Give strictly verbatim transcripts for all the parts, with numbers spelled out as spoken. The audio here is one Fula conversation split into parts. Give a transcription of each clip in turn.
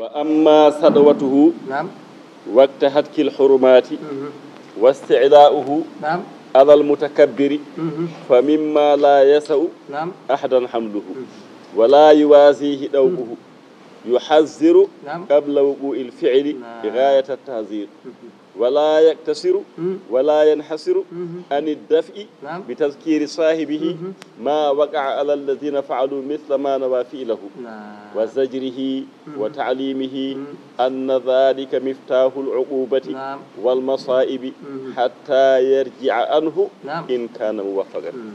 وأما سطوته نعم وقت هتك الحرمات مهم. واستعلاؤه نعم على المتكبر مهم. فمما لا يسع نعم أحدا حمله ولا يوازيه ذوقه يحذر نعم قبل وقوع الفعل نعم. غاية التحذير مهم. ولا يقتصر مم. ولا ينحصر مهم. عن الدفع نعم بتذكير صاحبه مهم. ما وقع على الذين فعلوا مثل ما نوى فعله نعم وزجره مم. وتعليمه مم. أن ذلك مفتاح العقوبة نعم والمصائب مم. حتى يرجع عنه نعم إن كان موفقا. مم.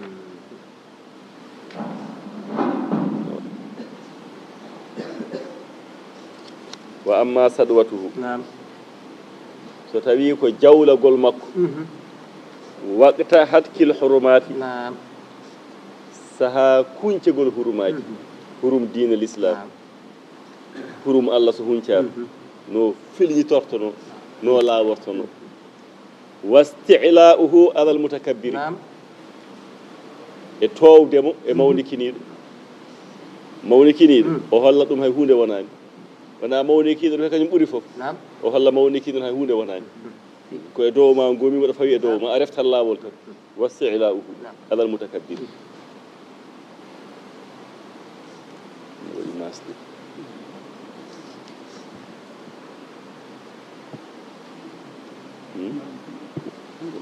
وأما سطوته نعم so tawii ko jawlagol makko مهم. waqta hatkil hurumaati نعم sahaa kuncegol hurumaaji مهم. hurum diina l'islam نعم hurum Allah so huncaama مهم. no filñitortono no laawortono wastila'uhu alal mutakabbiri نعم e toowde mo e mawnikiniiɗo mawnikiniiɗo Mm. o holla ɗum hay huunde wonaani wona mawnikiiɗo to kañum ɓuri fof نعم o holla mawnikiiɗo hay huunde wonaani ko e dow ma ngoomi mbaɗa fawi e dow ma a reftan laawol tan wastila'uhu نعم alal mutakabbiri waɗi masde Hmm?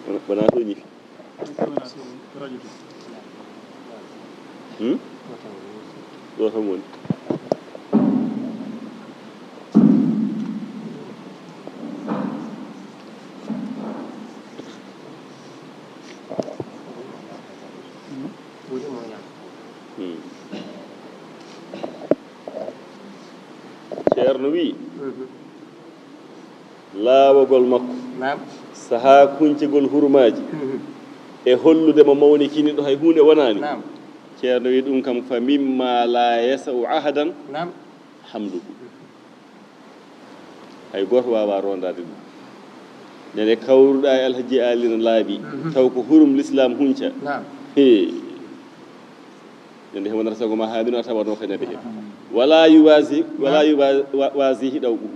Wona- wona to ñifi Hmm? Ɗo tan woni Hmm. Ceerno wi مهم. laawagol makko نعم sahaa kuncegol hurumaaji مهم. e hollude mo mawnikiniiɗo hay huunde wonaani نعم ceerno wi ɗum kam fa mimma la yasa'u ahadan نعم hamluhu hay gooto waawaa rondaade ɗum nene kawruɗa e alhaji ali no laaɓi Mhm. taw ko hurum l'islam hunca نعم he nende heɓanata sago ma haamino a tawanoo kañade he wala yuwasi wala yuwasihi ɗawɓu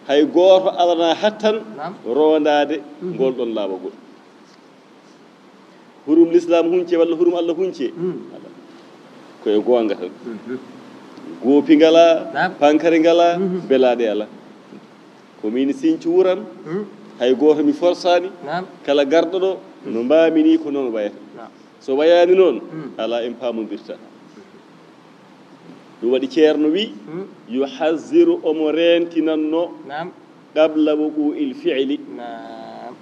hay gooto alana hattan نعم rondaade ngol ɗon laawagol hurum l'islam hunce walla hurum allah hunce مم. ko e goonga tan مهم. goopi ngala Naam. pankare ngala Mhm. belaɗe ala ko min sincu wuran مم. hay gooto mi forsani نعم kala garɗo ɗo no mbamini ko noon wayata نعم so wayani noon مم. ala en pamondirta ɗum waɗi ceerno wi مم. yuhazziru omo rentinanno نعم qabla wuqu'il fi'li نعم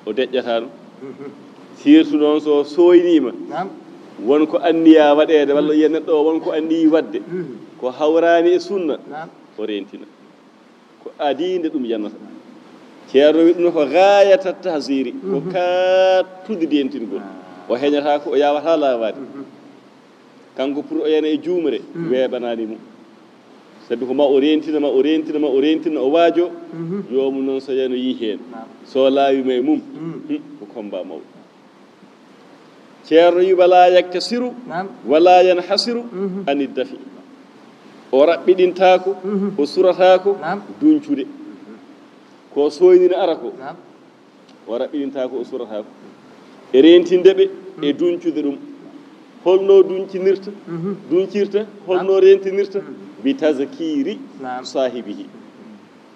o deƴƴatano مهم. surtout noon so soynima نعم won ko anniya waɗede walla yiya neɗɗo o won ko anniyi wadde مهم. ko hawrani e sunna نعم o rentina ko adinde ɗum yanata ceerno wi ɗum ko gayata tahziri ko Mhm. kattude dentingol o heñata ko o yawata lawade مهم. kanko pour o yana e juumre Mm. weeɓanani mo sabi ko ma o rentina ma o rentina ma o rentina o waajo Mhm. yoomu noon so yano yi heen نعم so laawima e mum Mm. hmm, ko combat mawɗo ceerno wi wala yaktasiru نعم wala yanhasiru Mhm. ani dafi o raɓɓiɗintaako Mhm. o surataako نعم duncude ko soynina ara ko نعم o raɓɓiɗintaako o surataako e rentinde ɓe e duncude ɗum holno duncinirta Mhm. duncirta holno rentinirta bi tazkiri نعم sahibihi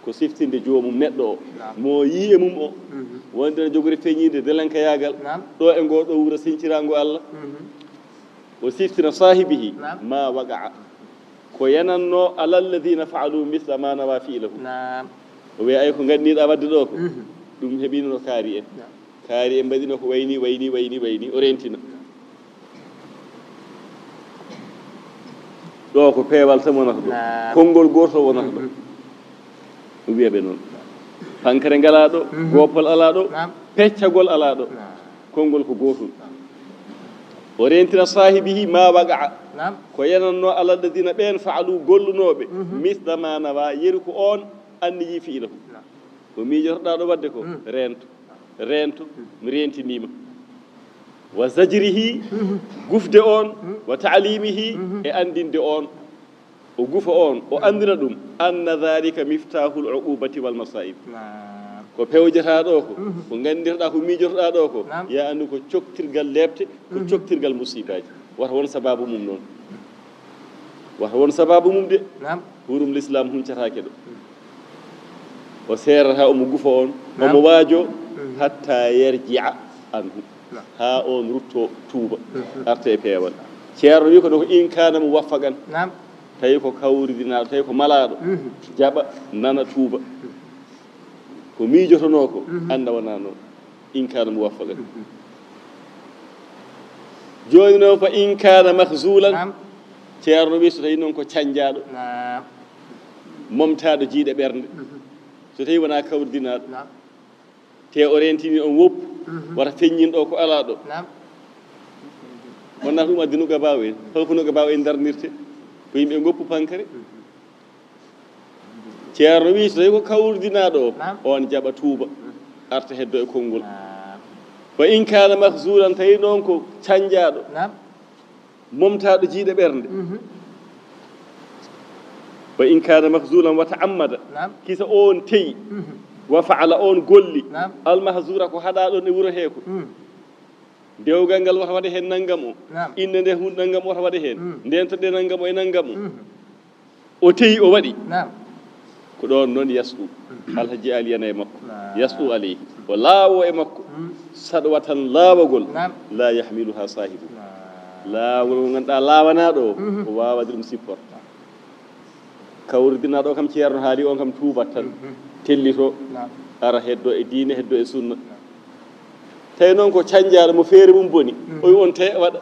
ko siftinde joomum neɗɗo o Naam. mo yii e mum o Mhm. wonde no jogori feñiinde delenkayagal نعم ɗo e ngo ɗo wuro sincirango allah Mhm. o siftina sahibihi Naam. ma waqa'a ko yananno ala alladina faalu misla ma nawa fi'lahu نعم o wiya ay ko ganniɗa wadde ɗo ko Mhm. ɗum heɓino no kaari en نعم kaari en mbaɗino ko wayni wayni wayni wayni o rentina ɗo ko peewal tan wonata ɗo Naam. Konngol gootol wonata ɗo ɗum wiya ɓe noon pankare ngala ɗo Mhm. goopol ala ɗo Naam. peccagol ala ɗo نعم konngol ko gootol o rentina sahibihi ma waqa'a نعم ko yananno ala alladina ɓen faalu gollunooɓe Mhm. misla ma nawa yeru ko on anniyi fi'lahu نعم ko miijotoɗa ɗo wadde ko Mm. rento rento mi rentinima wa zajrihi gufde on wa ta'limihi e andinde on O gufa on, o anndina ɗum, anna dhalika miftahul uqubati wal masaib. Naam. Ko pewjata ɗo ko, ko nganndirɗa, ko miijotoɗa ɗo ko, Naam. Ya anndu ko coktirgal leepte, ko coktirgal musibaji. Wata won sababu mum noon. Wata won sababu mum de. Naam. Hurum l'islam huncatake ɗo. O seerata, omo gufa on, Naam. Omo waajo, hatta yarji'a anhu. Naam. Haa on rutto tuuba, arta e peewal. Ceerno wi ko ɗo ko in kana muwaffaqan. Naam. Tawi ko kawridinaaɗo, tawi ko malaaɗo, jaɓa, nana, tuuba. Ko miijotonoo ko, annda wonaa noon. In kana muwaffaqan. Jooni noon, fa in kana makhzulan. Naam. Ceerno wi so tawi noon ko canjaaɗo, Naam. Momtaaɗo jiiɗe ɓernde. So tawi wonaa kawridinaaɗo. Naam. Te o rentini on woppu, wata feññin ɗo ko alaa ɗo. Naam. Wonnata ɗum addi nuqabaawo en. Holko nuqabaawo en darnirte? Ko yimɓe ngoppu pankare. Ceerno wi, so tawi ko kawridinaaɗo o, Naam. On jaɓa tuuba, arta heddo e konngol. Naam. Fa in kana makhzulan, tawi noon ko canjaaɗo, Naam. Momtaaɗo jiiɗe ɓernde. Wa in kana makhzulan wa ta'ammada. Naam. Kisa on teyi. Wa fa'ala, on golli. Naam. Al mahzura, ko haɗa ɗon e wuro he ko. Dewgal ngal wata waɗe heen nanngam o. Naam. Innde nde huunde nanngam o wata waɗe heen. Ndento ɗe nanngam o e nanngam o. O teyi, o waɗi. Naam. Ko ɗoon noon yasɗu. Alhaji Ali yana e makko. Naam. Yasɗu alayhi. O laawo e makko. Saɗwa tan laawagol. Naam. La yahmiluha sahibu. Naam. Laawol ngo ngannduɗaa laawanaaɗo o, o waawade ɗum sippor. Kawridinaaɗo o kam, ceerno haali on kam tuubat tan. Tellito. Naam. Ara heddo e diine, heddo e sunna. Tawi noon ko canjaaɗo mo feere mum boni. O wi on te waɗa.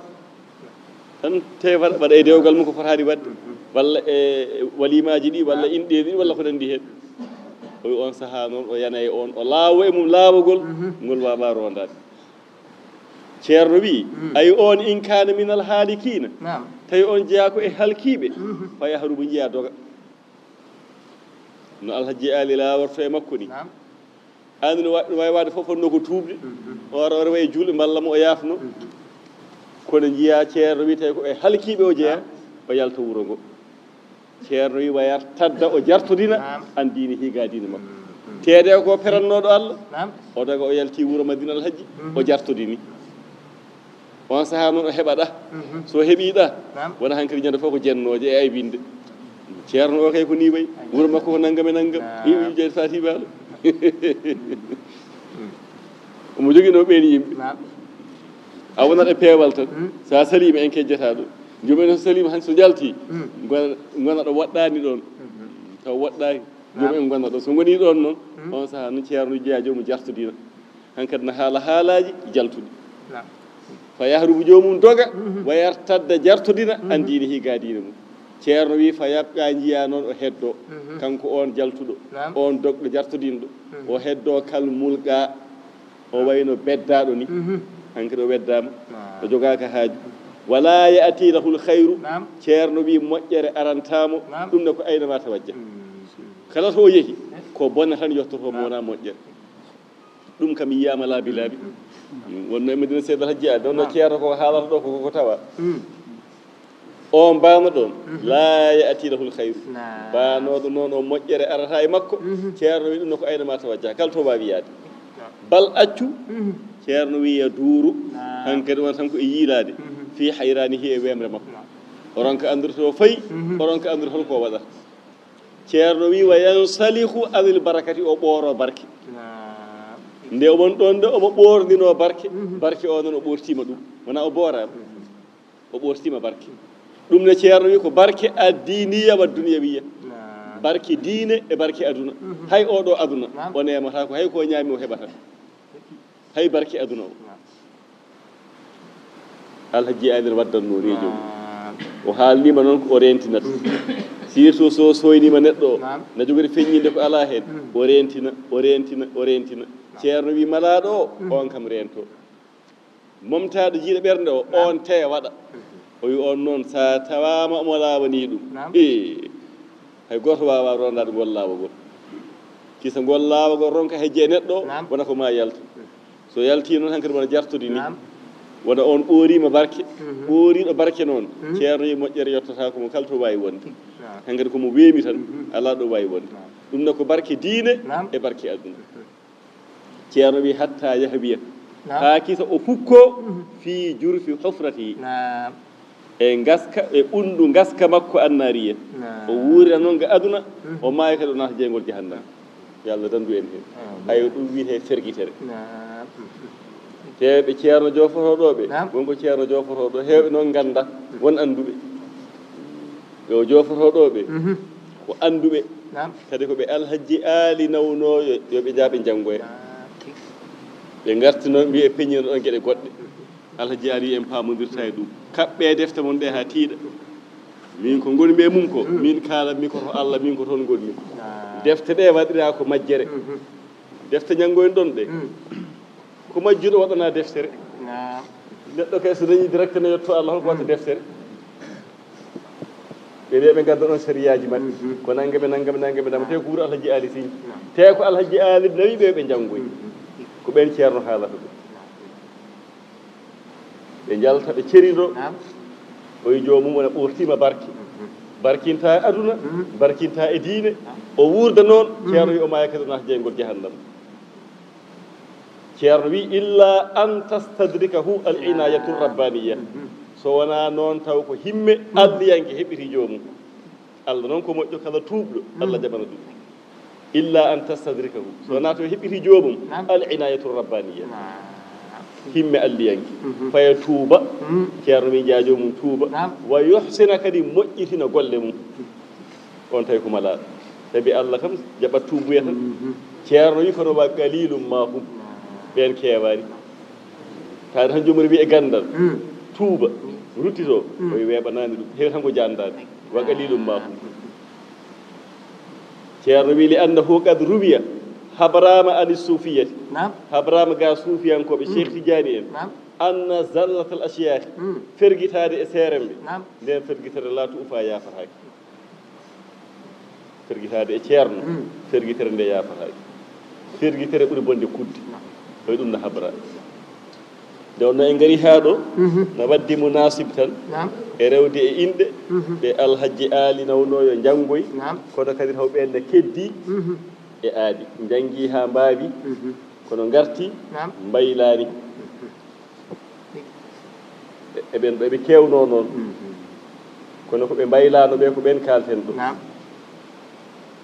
Tan te waɗa, waɗa e dewgal mum ko fotaani waɗde, walla e walimaaji ɗi, walla inɗeeji ɗi, walla ko nanndi heen. O wi on sahaa noon, o yana e on, o laawo e mum laawogol, ngol waawaa rondaade. Ceerno wi, ay on in kana minal haalikiina, Naam. Tawi on jeyaa ko e halkiiɓe, fa yahrubu, njiya doga. No Alhaji Ali laaworto e makko ni. Naam. Anndi no wa-, no waawi waɗde fof, fotnoo ko tuubde. O ara, o rewa e juulɓe, mballa mo, o yaafno. Kono njiyaa ceerno wi tawi ko e halkiiɓe o jeyaa, o yalta wuro ngo. Ceerno wi wa yartadda, o jartodina, Naam. An diinihi, ga diine makko. Teede ko perannooɗo Allah, Naam. O daga, o yalti wuro Madina Alhaji, o jartodini. On sahaa noon o heɓa ɗa. So heɓii ɗa, Naam. Wona hankadi ñande fof ko jennooje e aybinde. Ceerno o kay ko nii wayi. Wuro makko ko nanngam e nanngam. Naam. Hiwi jeyde Faati Baalo. Omo joginoo ɓeen yimɓe. Naam. A wonat e peewal tan. Sa saliima en kejjata ɗo. Joomum en so saliima han so njalti, ngona, ngona ɗo woɗɗaani ɗoon. Taw woɗɗaani. Joomum en ngona ɗo. So ngonii ɗoon noon, on sahaa noon ceerno jeyaa joomum jartodina. Hankadi na haala haalaaji jaltuɗi. Naam. Fa yahrubu, joomum doga, wa yartadda, jartodina, an diinihi, ga diine mum. Ceerno wi fa yabqa, njiyaa noon o heddo. Kanko on jaltuɗo, Naam. On dogɗo jartodinɗo, o heddo kal mulqa, o wayno beddaaɗo ni. Hankadi o weddaama, o jogaaka haaju. Wala ya'ti lahul khayru, Naam. Ceerno wi moƴƴere arantaamo, Naam. Ɗum ne ko ayna ma tawajja. Kala to o yehi, ko bone tan yottoto mo, wonaa moƴƴere. Ɗum kam yiyaama laabi laabi. Wonno e Madina Seydi Alhaji Ali, ɗon no ceerno ko haalata ɗo ko, ko tawa. O mbaano ɗon, la ya'ti lahul khayru. Mbaanooɗo noon o moƴƴere arata e makko. Ceerno wi ɗum no ko ayna ma tawajja, kala to waawi yaade. Bal accu, ceerno wi ya duuru, hankadi wona tan ko e yiilaade. Fi hayranihi, e weemre makko. O ronka anndude to fayi, o ronka anndude holko o waɗata. Ceerno wi wa yansalihu anil barakati, o ɓooro barke. Naam. Nde o won ɗon nde omo ɓoornino barke, barke o noon o ɓoortiima ɗum. Wona o booraama. O ɓoortiima barke. Ɗum ne ceerno wi ko barke addiniya wa duniyawiya. Naam. Barke diine e barke aduna. Hay oɗo aduna, Naam. O neemata ko, hay ko ñaami o heɓata. Hay barke aduna o. Alhaji Aydara waddanno reejo mum. O haalniima noon ko o reentinata. Surtout so sooyniima neɗɗo o, na jogori feññinde ko alaa heen. O reentina, o reentina, o reentina. Ceerno wi malaaɗo o, on kam reento. Momtaaɗo jiiɗe ɓernde o, on tee waɗa. O wi on noon, so tawaama omo laawanii ɗum. Hee. Hay gooto waawaa rondaade ngol laawol ngol. Kisa ngol laawol ngol ronka hejje e neɗɗo o, Naam. Wona ko maa yaltu. So yaltii noon, hankadi wona jartodini. Naam. Wona on ɓooriima barke. Ɓooriiɗo barke noon, Ceerno yi moƴƴere yottataako mo kala to waawi wonde. Hankkadi ko mo weemi tan, alaa ɗo waawi wonde. Ɗum ne ko barke diine e barke aduna. Ceerno wi hatta yahwiya, haa kisa o fukko fii jurfi hufrati, e ngaska, e ɓunndu ngaska makko annaariya. O wuurira noon ga aduna, o maaya kadi o naata jeygol jahannama. Yo Allah dandu en heen. Ayo, ɗum wiyetee fergitere. Heewɓe ceerno joofotooɗo ɓe, won ko ceerno joofotooɗo, heewɓe noon ngannda, won annduɓe. Yo joofotooɗo ɓe, ko annduɓe. Kadi ko ɓe Alhajji Aali nawnoo yo, yo ɓe njaa ɓe njanngoya. Ɓe ngarti noon, mbiye peññino ɗoon geɗe goɗɗe. Alhajji Aali en paamondirta e ɗum. Kaɓɓe defte mon ɗe haa tiiɗa. Min ko ngonmi e mum ko, min kaalanmi ko to Allah, min ko toon ngonmi. Defte ɗe waɗiraa ko majjere. Defte njanngoynoɗon ɗe. Ko majjuɗo waɗanaa deftere. Neɗɗo kay so dañii direct ne yetto Allah, holko watta deftere? Ɓe wiya ɓe ngadda ɗon sariyaaji maɓɓe. Ko nanngam e nanngam e nanngam e nanngam. Te ko wuro Alhajji Aali Siñ. Te ko Alhajji Aali nawi ɓe, ɓe njanngoyi. Ko ɓeen ceerno haalata ɗum. Ɓe njalta, ɓe cerindo. Oyi joomum wona ɓoortiima barke. Barkinta e aduna, barkinta e diine. O wuurda noon, ceerno wi o maaya kadi o naata jeygol jahannama. Ceerno wi, "Illa an tastadrikahu al inayatu rabbaniya." So wonaa noon taw ko himme Alliyanke heɓɓiti joomum. Allah noon ko moƴƴo, kala tuubɗo, Allah jaɓana ɗum. "Illa an tastadrikahu." So wonaa taw heɓɓiti joomum, al inayatu rabbaniya. Himme Alliyanke. Faya tuuba, ceerno wi jaa joomum tuuba. Wa yuhsina kadi moƴƴitina golle mum. On tawi ko malaaɗo. Sabi Allah kam jaɓat tuubuya tan. Ceerno wi kono wa qalilum ma hum. Ɓeen keewaani. Taade tan joomum wiye e ganndal. Tuuba, ruttito, o wi weeɓanaani ɗum. Heewi tan ko janndaade. Wa qalilum ma hum. Ceerno wi li annahu qad ruwiya, habraama ani suufiyati. Habraama ga suufiyankooɓe, Cheikh Tidiane en. Anna zallatal ashyaahi, fergitaade e seeremɓe. Ndeen fergitere la tuufa yaafataake. Fergitaade e ceerno, fergitere nde yaafataake. Fergitere ɓuri bonde kudde. Koye ɗum no habra. Nde wonno en ngari haa ɗo, na waddi munaasib tan, e rewde e inɗe, ɗe Alhajji Aali nawnoo yo njanngoy, kono kadi taw ɓeen ne keddii e aadi. Njanngi haa mbaawi, kono ngarti, mbaylaani. E, e ɓeen ɗo eɓe keewnoo noon. Kono ko ɓe mbaylaano ɓe, ko ɓeen kaalten ɗo.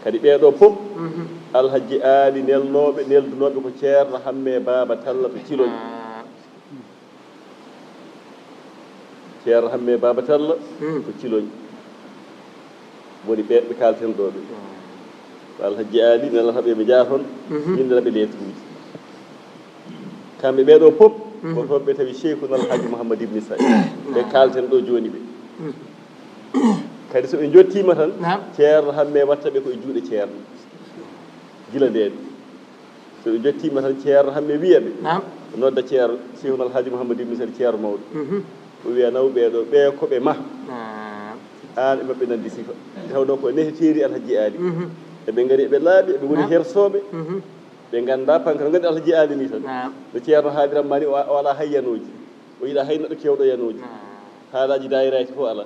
Kadi ɓee ɗo fof, Alhajji Aali nelnooɓe, neldunooɓe ko Ceerno Hammee Baaba Talla to Ciloñ. Ceerno Hammee Baaba Talla to Ciloñ. Woni ɓe, ɓe kaalten ɗo ɓe. Ko Alhajji Aali nelata ɓe, ɓe njaha toon, winndana ɓe lettre uji. Kamɓe ɓee ɗo fof, ko toon ɓe tawi Cheikhuna Alhaji Mouhammad Ibn Saïd. Ɓe kaalten ɗo jooni ɓe. Kadi so ɓe njottiima tan, Ceerno Hammee watta ɓe ko e juuɗe Ceerno. Gila ndeen. So ɓe njottiima tan, Ceerno Hammee wiya ɓe, nodda Ceerno, Cheikhuna Alhaji Mouhammad Ibn Saïd, Ceerno mawɗo. O wiya, "Naw ɓee ɗo, ɓee ko ɓe ma. Aan e maɓɓe nanndi sifa. Nde tawnoo ko neheteeri Alhaji Aali. Eɓe ngari, eɓe laaɓi, eɓe ngoni hersooɓe. Ɓe nganndaa pankara, nganndi Alhaji Aali ni tan. No Ceerno haaliran ma ni, o, o alaa hay yanooji. O yiɗaa hay neɗɗo keewɗo yanooji. Haalaaji daayiraaji fof alaa."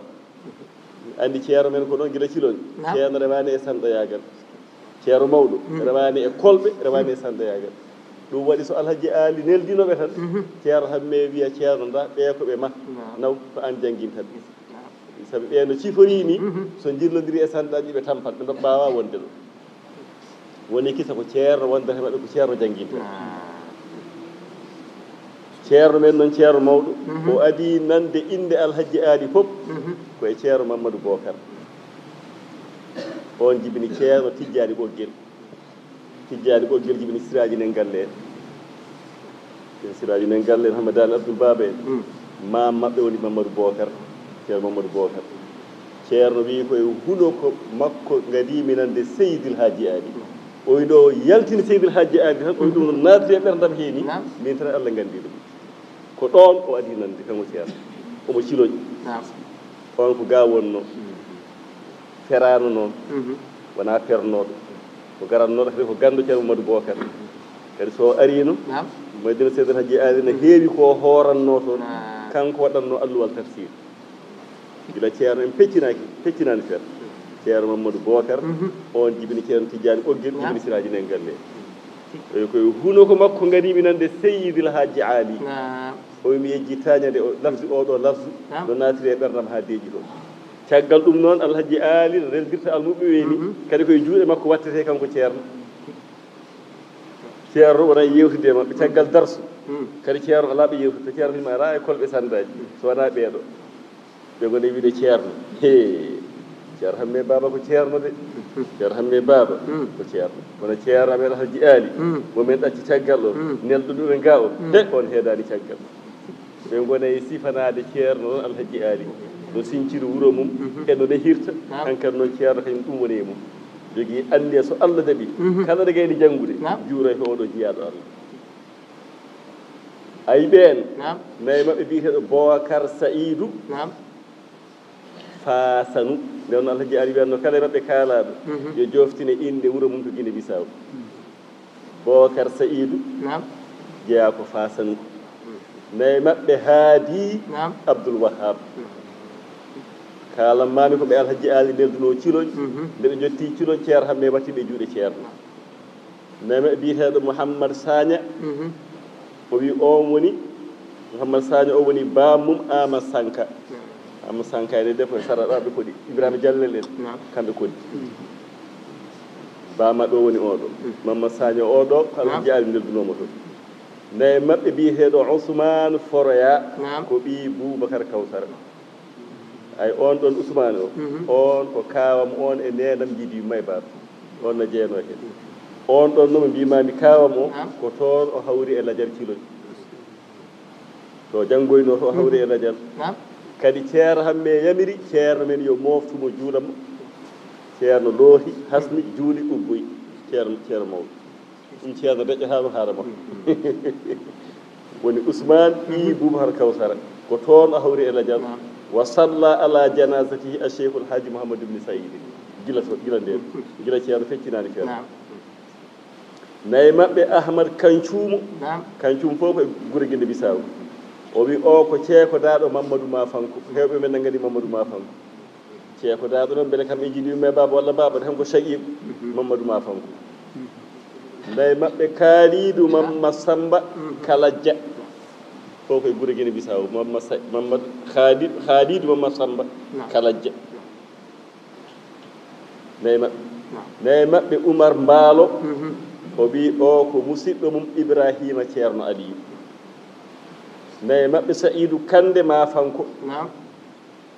Anndi Ceerno men ko noon gila Ciloñ. Ceerno remaani e sanɗoyaagal. Ceerno mawɗo, remaani e kolɓe, remaani e sanɗoyaagal. Ɗum waɗi so Alhaji Aali neldino ɓe tan, Ceerno Hammee wiya, "Ceerno, ndaa, ɓee ko ɓe ma. Naw, ko aan jannginta ɓe." Sabi ɓee no ciforii ni, so njillondiri e sanɗaaji, ɓe tampat, ɓe mbaawaa wonde ɗo. Woni kisa ko Ceerno wondata e maɓɓe, ko Ceerno jannginta. Ceerno men noon, Ceerno mawɗo, o adii nande innde Alhaji Aali fof, ko e Ceerno Mamadou Bokar. Oon jibini Ceerno Tijjaani Ɓoggel. Tijjaani Ɓoggel jibini Siraaji Nen Galle en. Ɓen Siraaji Nen Galle en, Hamadaani Abdoul Baaba en. Maam maɓɓe woni Mamadou Bokar, Ceerno Mamadou Bokar. Ceerno wiyi ko e hunoko makko ngadiimi nande Seydil Hajji Aali. O wi nde o yaltini Seydil Hajji Aali tan, o wi ɗum no naatiri e ɓerndam hee ni, min tan Allah nganndi ɗum. Ko ɗoon o adii nande, kanko Ceerno. Omo Ciloñ. On ko ga wonno. Feraano noon. Wonaa fernooɗo. Ko garannooɗo kadi ko ganndo Ceerno Mamadou Bokar. Kadi so o ariino, Madina Seydil Hajji Aali ne heewi ko o hoorannoo toon. Kanko waɗannoo alluwal tafsir. Gila Ceerno en peccinaaki, peccinaani Ceerno. Ceerno Mamadou Bokar, on jibini Ceerno Tidiane Ɓoggel, jibini Siraaji Nel Galle. E koye hunuko makko ngariimi nande Seyyidil Hajji Ali. O mi yejji tañade o lafdi oɗo lafdu, no naatiri e ɓerdam haa deeƴi toon. Caggal ɗum noon, Alhaji Ali no neldirta almuɓɓe weeni, kadi koye juuɗe makko wattete kanko Ceerno. Ceerno wona yewtude e maɓɓe caggal darsu. Kadi Ceerno alaa ɓe yewtude, Ceerno hima alaa e kolɓe sandaaji, so wonaa ɓeeɗo. Ɓe ngoni wiide Ceerno. He, Ceerno Hamme Baaba ko Ceerno de. Ceerno Hamme Baaba ko Ceerno. Kono Ceerno amen Alhaji Ali, mo men ɗacci caggal o, nelɗo ɗumen ga o, he, on heedaani caggal. Ɓe ngona e sifanaade Ceerno noon Alhaji Ali. No sinciri wuro mum, e no nehirta, hankadi noon Ceerno kañum ɗum woni e mum. Jogii annde so Allah jaɓi, kala ɗo gayni janngude, juuroy ko oɗo jiyaaɗo Allah. Ayi ɓeen, nayi maɓɓe biyeteeɗo Bokar Sa'idu Faasanu. Nde wonno Alhaji Ali wiyanno kala e maɓɓe kaalaaɗo, yo jooftine innde wuro mum to Gine Bisaw. Bokar Sa'idu jeyaa ko Faasanu. Nayi maɓɓe Haadi Abdul Wahab. Kaalan maami ko ɓe Alhaji Ali neldunoo Ciloñ. Nde ɓe njotti Ciloñ, Ceerno Hamme watti ɓe juuɗe Ceerno. Meme biyeteeɗo Mouhammad Sagna, o wi on woni, Mouhammad Sagna o woni bammum Ama Sanka. Ama Sanka ene debbo e saraɗaɓe koɗi Ibrahima Jallel en, kamɓe koɗi. Bamaɓe o woni oɗo. Mammad Sagna oɗo, kala jeyaali neldunoma toon. Nayi maɓɓe biyeteeɗo Ousmane Foroya, ko ɓii Boubacar Kawsara. Ay, on ɗon Ousmane o, on ko kaawam on e neenam jiidi yumma e baaba. On no jeyanoo heen. On ɗon no mo mbiimaami kaawam o, ko toon o hawri e lajal Ciloñ. To janngoynoo to o hawri e lajal. Kadi Ceerno Hamme yamiri Ceerno men yo mooftu mo juula mo. Ceerno loohi, hasni, juuli, ubboyi. Ceerno, Ceerno mawɗo. Ɗum Ceerno deƴƴataama haala makko. Woni Ousmane ɓii Boubacar Kawsara. Ko toon o hawri e lajal. Wa salla ala janazatihi a Cheikhul Haji Mouhamadou ibn Saïd. Gila to, gila ndeen. Gila Ceerno feccinaani feere. Nayi maɓɓe Ahmad Kancuumo. Kancuumo fof ko e gure Gine Bisaw. O wi o ko ceekodaaɗo Mamadou Mafanko. Heewɓe men nangani Mamadou Mafanko. Ceekodaaɗo noon, mbele kam e jiiɗi yumma e baaba walla baaba, tan ko Saqiiq Mamadou Mafanko. Nayi maɓɓe Kaaliidu Mamma Samba Kalajja. Fof ko e gure Gine Bisaw. Mamma Sa-, Mamma Khaali-, Khaaliidu Mamma Samba Kalajja. Nayi maɓɓe. Nayi maɓɓe Umar Mbaalo. O ɓii o ko musidɗo mum Ibrahima Ceerno Aliyu. Nayi maɓɓe Sa'iidu Kande Mafanko.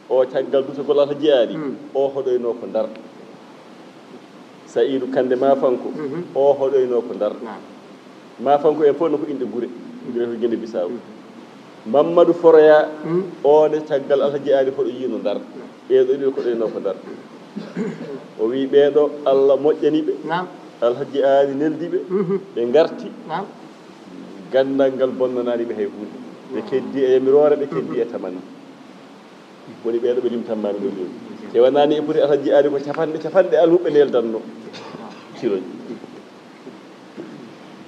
O caggal dutagol Alhaji Ali, o hoɗoynoo ko Ndar. Sa'iidu Kande Mafanko, o hoɗoynoo ko Ndar. Mafanko en fof no ko inɗe gure, gure ko Gine Bisaw. Mamadou Foroya, o ne caggal Alhaji Ali hoɗoyiino Ndar. Ɓeeɗo ɗiɗo koɗoynoo ko Ndar. O wi ɓeeɗo Allah moƴƴani ɓe. Alhaji Ali neldi ɓe, ɓe ngarti. Ganndal ngal bonnanaani ɓe hay huunde. Ɓe keddi e yamiroore, ɓe keddi e tamanne. Woni ɓeeɗo ɓe limtanmaami ɗo jooni. Te wonani e poti Alhaji Ali ko capanɗe, capanɗe almuɓɓe neldanno. Ciloñ.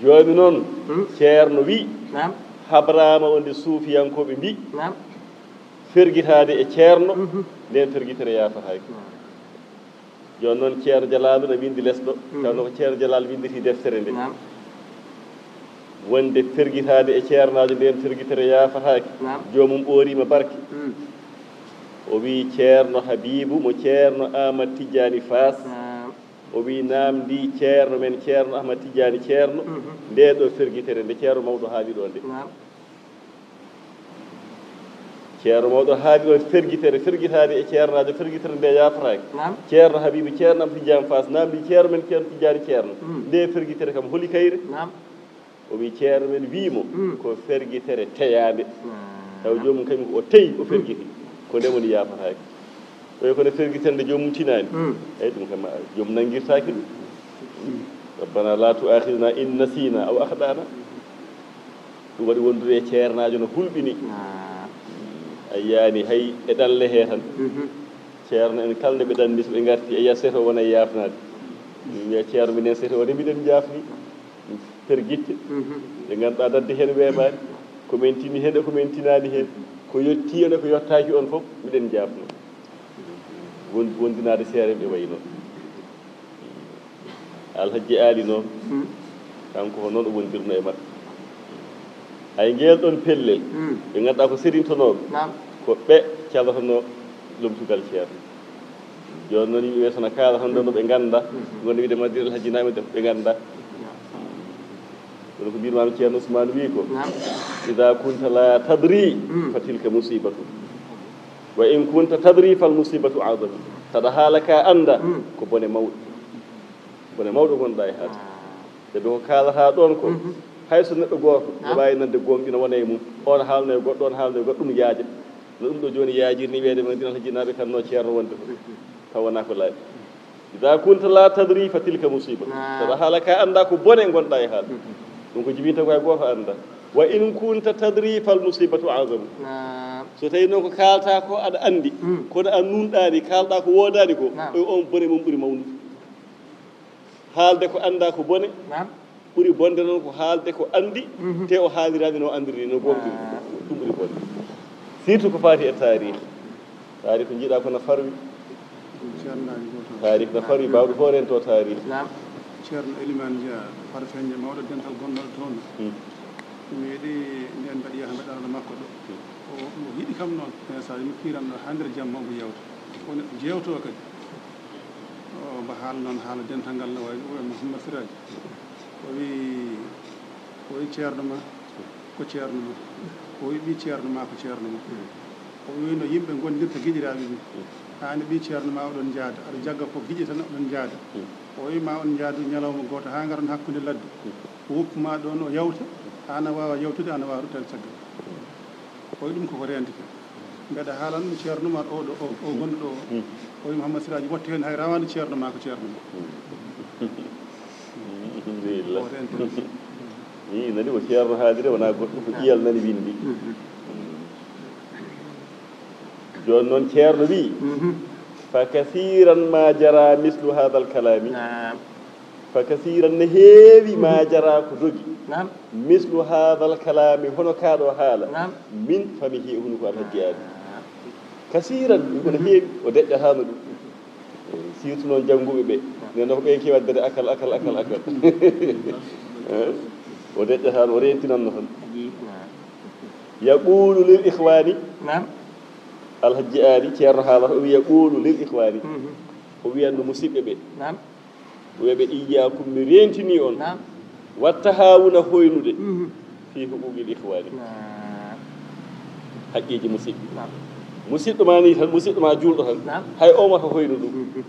Jooni noon, Ceerno wi, habraama wonde suufiyankooɓe mbi, fergitaade e Ceerno, nden fergitere yaafataake. Jooni noon, Ceerno Jalaalu no winndi lesɗo, tawno ko Ceerno Jalaalu winnditi deftere nde. Wonde fergitaade e ceernaajo nden fergitere yaafataake. Joomum ɓooriima barke. O wii Ceerno Habiibu mo Ceerno Ahmad Tijjaani Faas. O wii, naamndii Ceerno men Ceerno Ahmad Tijjaani Ceerno, ndee ɗoo fergitere nde Ceerno Mawɗo haali ɗoo nde. Ceerno Mawɗo haali ɗoo fergitere, fergitaade e ceernaajo, fergitere nde yaafataake. Ceerno Habiibu, Ceerno Ahmad Tijjaani Faas, naamndii Ceerno men Ceerno Tijjaani Ceerno, ndee fergitere kam holi kayre? O wii, Ceerno men wii mo, ko fergitere teyaande. Taw joomum kañum ko o teyi, o fergiti. Ko nde woni yaafataake. Oyi kono fergitere nde joomum tinaani. Eyi, ɗum kam, joomum nanngirtaake ɗum. Rabbana la tu'akhidhna in nasina aw akhtana. Ɗum waɗi wondude e ceernaajo no hulɓini. A yiyaani hay e ɗanle hee tan. Ceerno en kala nde ɓe ɗanni, so ɓe ngarti, a yiya seto wona e yaafnaade. Min mbiya, Ceerno, minen seto woni mbiɗen jaafni. Fergitte. Ɗe ngannduɗaa dadde heen weeɓaani. Ko men tini heen e ko men tinaani heen. Ko yettii on e ko yottaaki on fof, mbiɗen jaafno. Won- wondinaade seereɓe ɓe wayi noon. Alhaji Ali noon, kanko ko noon o wondirno e maɓɓe. Hay ngeel ɗoon pellel, ɓe ngannduɗaa ko serintonooɓe, ko ɓe calotonoo lomtugal ceerno. Jooni noon yimɓe ɓe so na kaala tan, no ɓe ngannda, ngonde wiide Madina Alhaji Naami, ɓe ngannda. Kono ko mbiymi ceerno Ousmane wi ko, "Ida kunta la tadri, fa tilka musibatu. Wa in kunta tadri, fal musibatu a'zamu." Saɗa haala ka annda, ko bone mawɗo. Bone mawɗo ngonɗa e haala. Sabi ko kaalata ɗoon ko, hay so neɗɗo gooto no waawi nande goonga ina wona e mum, on haalno e goɗɗo, on haalno e goɗɗo, ɗum yaaja. No ɗum ɗo jooni yaajiri ni, wiyde Madina Alhaji Naami kan no ceerno wonde ko. Taw wonaa ko laaɓi. Ida kunta la tadri, fa tilka musiba. Saɗa haala ka annda, ko bone ngonɗa e haala. Ɗum ko jibinta ko hay gooto annda. Wa in kunta tadri, fal musibatu a'zamu. So tawi noon ko kaalta ko aɗa anndi, kono a nunɗaani, kaalɗa ko woodaani ko, o on bone mum ɓuri mawnude. Haalde ko annda ko bone, ɓuri bonde noon ko haalde ko anndi, te o haaliraani no anndirde, no goonɗiri. Ɗum ɓuri bonde. Surtout ko faati e taarih. Taarih ko njiɗa ko na farwi. Ceerno Aliou Goto. Taarih na farwi, baawɗo hoorento taarih. Ceerno Elimane Dia, farfeññe mawɗo dental gonɗo toon. Mi yiɗi nden mbaɗi yaha mbaɗa ɗo makko ɗo. O, o yiɗi kam noon. E so mi kiiran ɗo haa nder jamma omo yewta. Ko neɗɗo jeewtoo kadi. O, mbo haala noon haala dental ngal no wayi ɗum, o Mouhammad Siraji. O wi, o wi ceerno ma, ko ceerno ma. O wi ɓii ceerno ma, ko ceerno ma. O wi no yimɓe ngondirta giƴiraaɓe mum. Aan e ɓii ceerno ma oɗon njaada, aɗa jagga ko giƴi tan oɗon njaada. O wi ma on njaadu ñalawma gooto haa ngaron hakkunde ladde. O woppu ma ɗoon o yawta, aan a waawa yawtude, aan a waawa ruttaade caggal. O wi ɗum koko reentata. Mbeɗa haalan ɗum Ceerno Umar o ɗo, o, o gonɗo ɗo o. O wi Mouhammad Siraji, wattu heen hay rawaande ceerno ma ko ceerno ma. Alhamdulillah. O reentata. Ii, nani ko ceerno haaliri, wonaa goɗɗum, ko ƴiyal nani winndi. Jooni noon ceerno wi, fa kasiran ma jara mislu hadal kalami. Fa kasiran, ne heewi, ma jara, ko dogi. Mislu hadal kalami, hono kaa ɗo haala. Min famihi, e hunuko Alhaji Aali. Kasiran, ɗum ko no heewi, o deƴƴataano ɗum. Surtout noon jannguɓe ɓe. Nden ko ɓen keewi waɗde akal, akal, akal, akal. Eh? O deƴƴataano, o reentinanno tan. Yaqulu lil ikhwani. Alhaji Aali, ceerno haalata, o wi yaqulu lil ikhwani. O wiyanno musiɓɓe ɓe. Weɓe iyyakum, mi reentinii on. Naam. Watta haawuna hoynude. Mhm. Fii huquuqil ikhwaani. Naam. Haqqeeji musiɓɓe. Naam. Musiɗɗo ma nii tan, musiɗɗo ma juulɗo tan. Naam. Hay o wata hoynu ɗum. Mhm.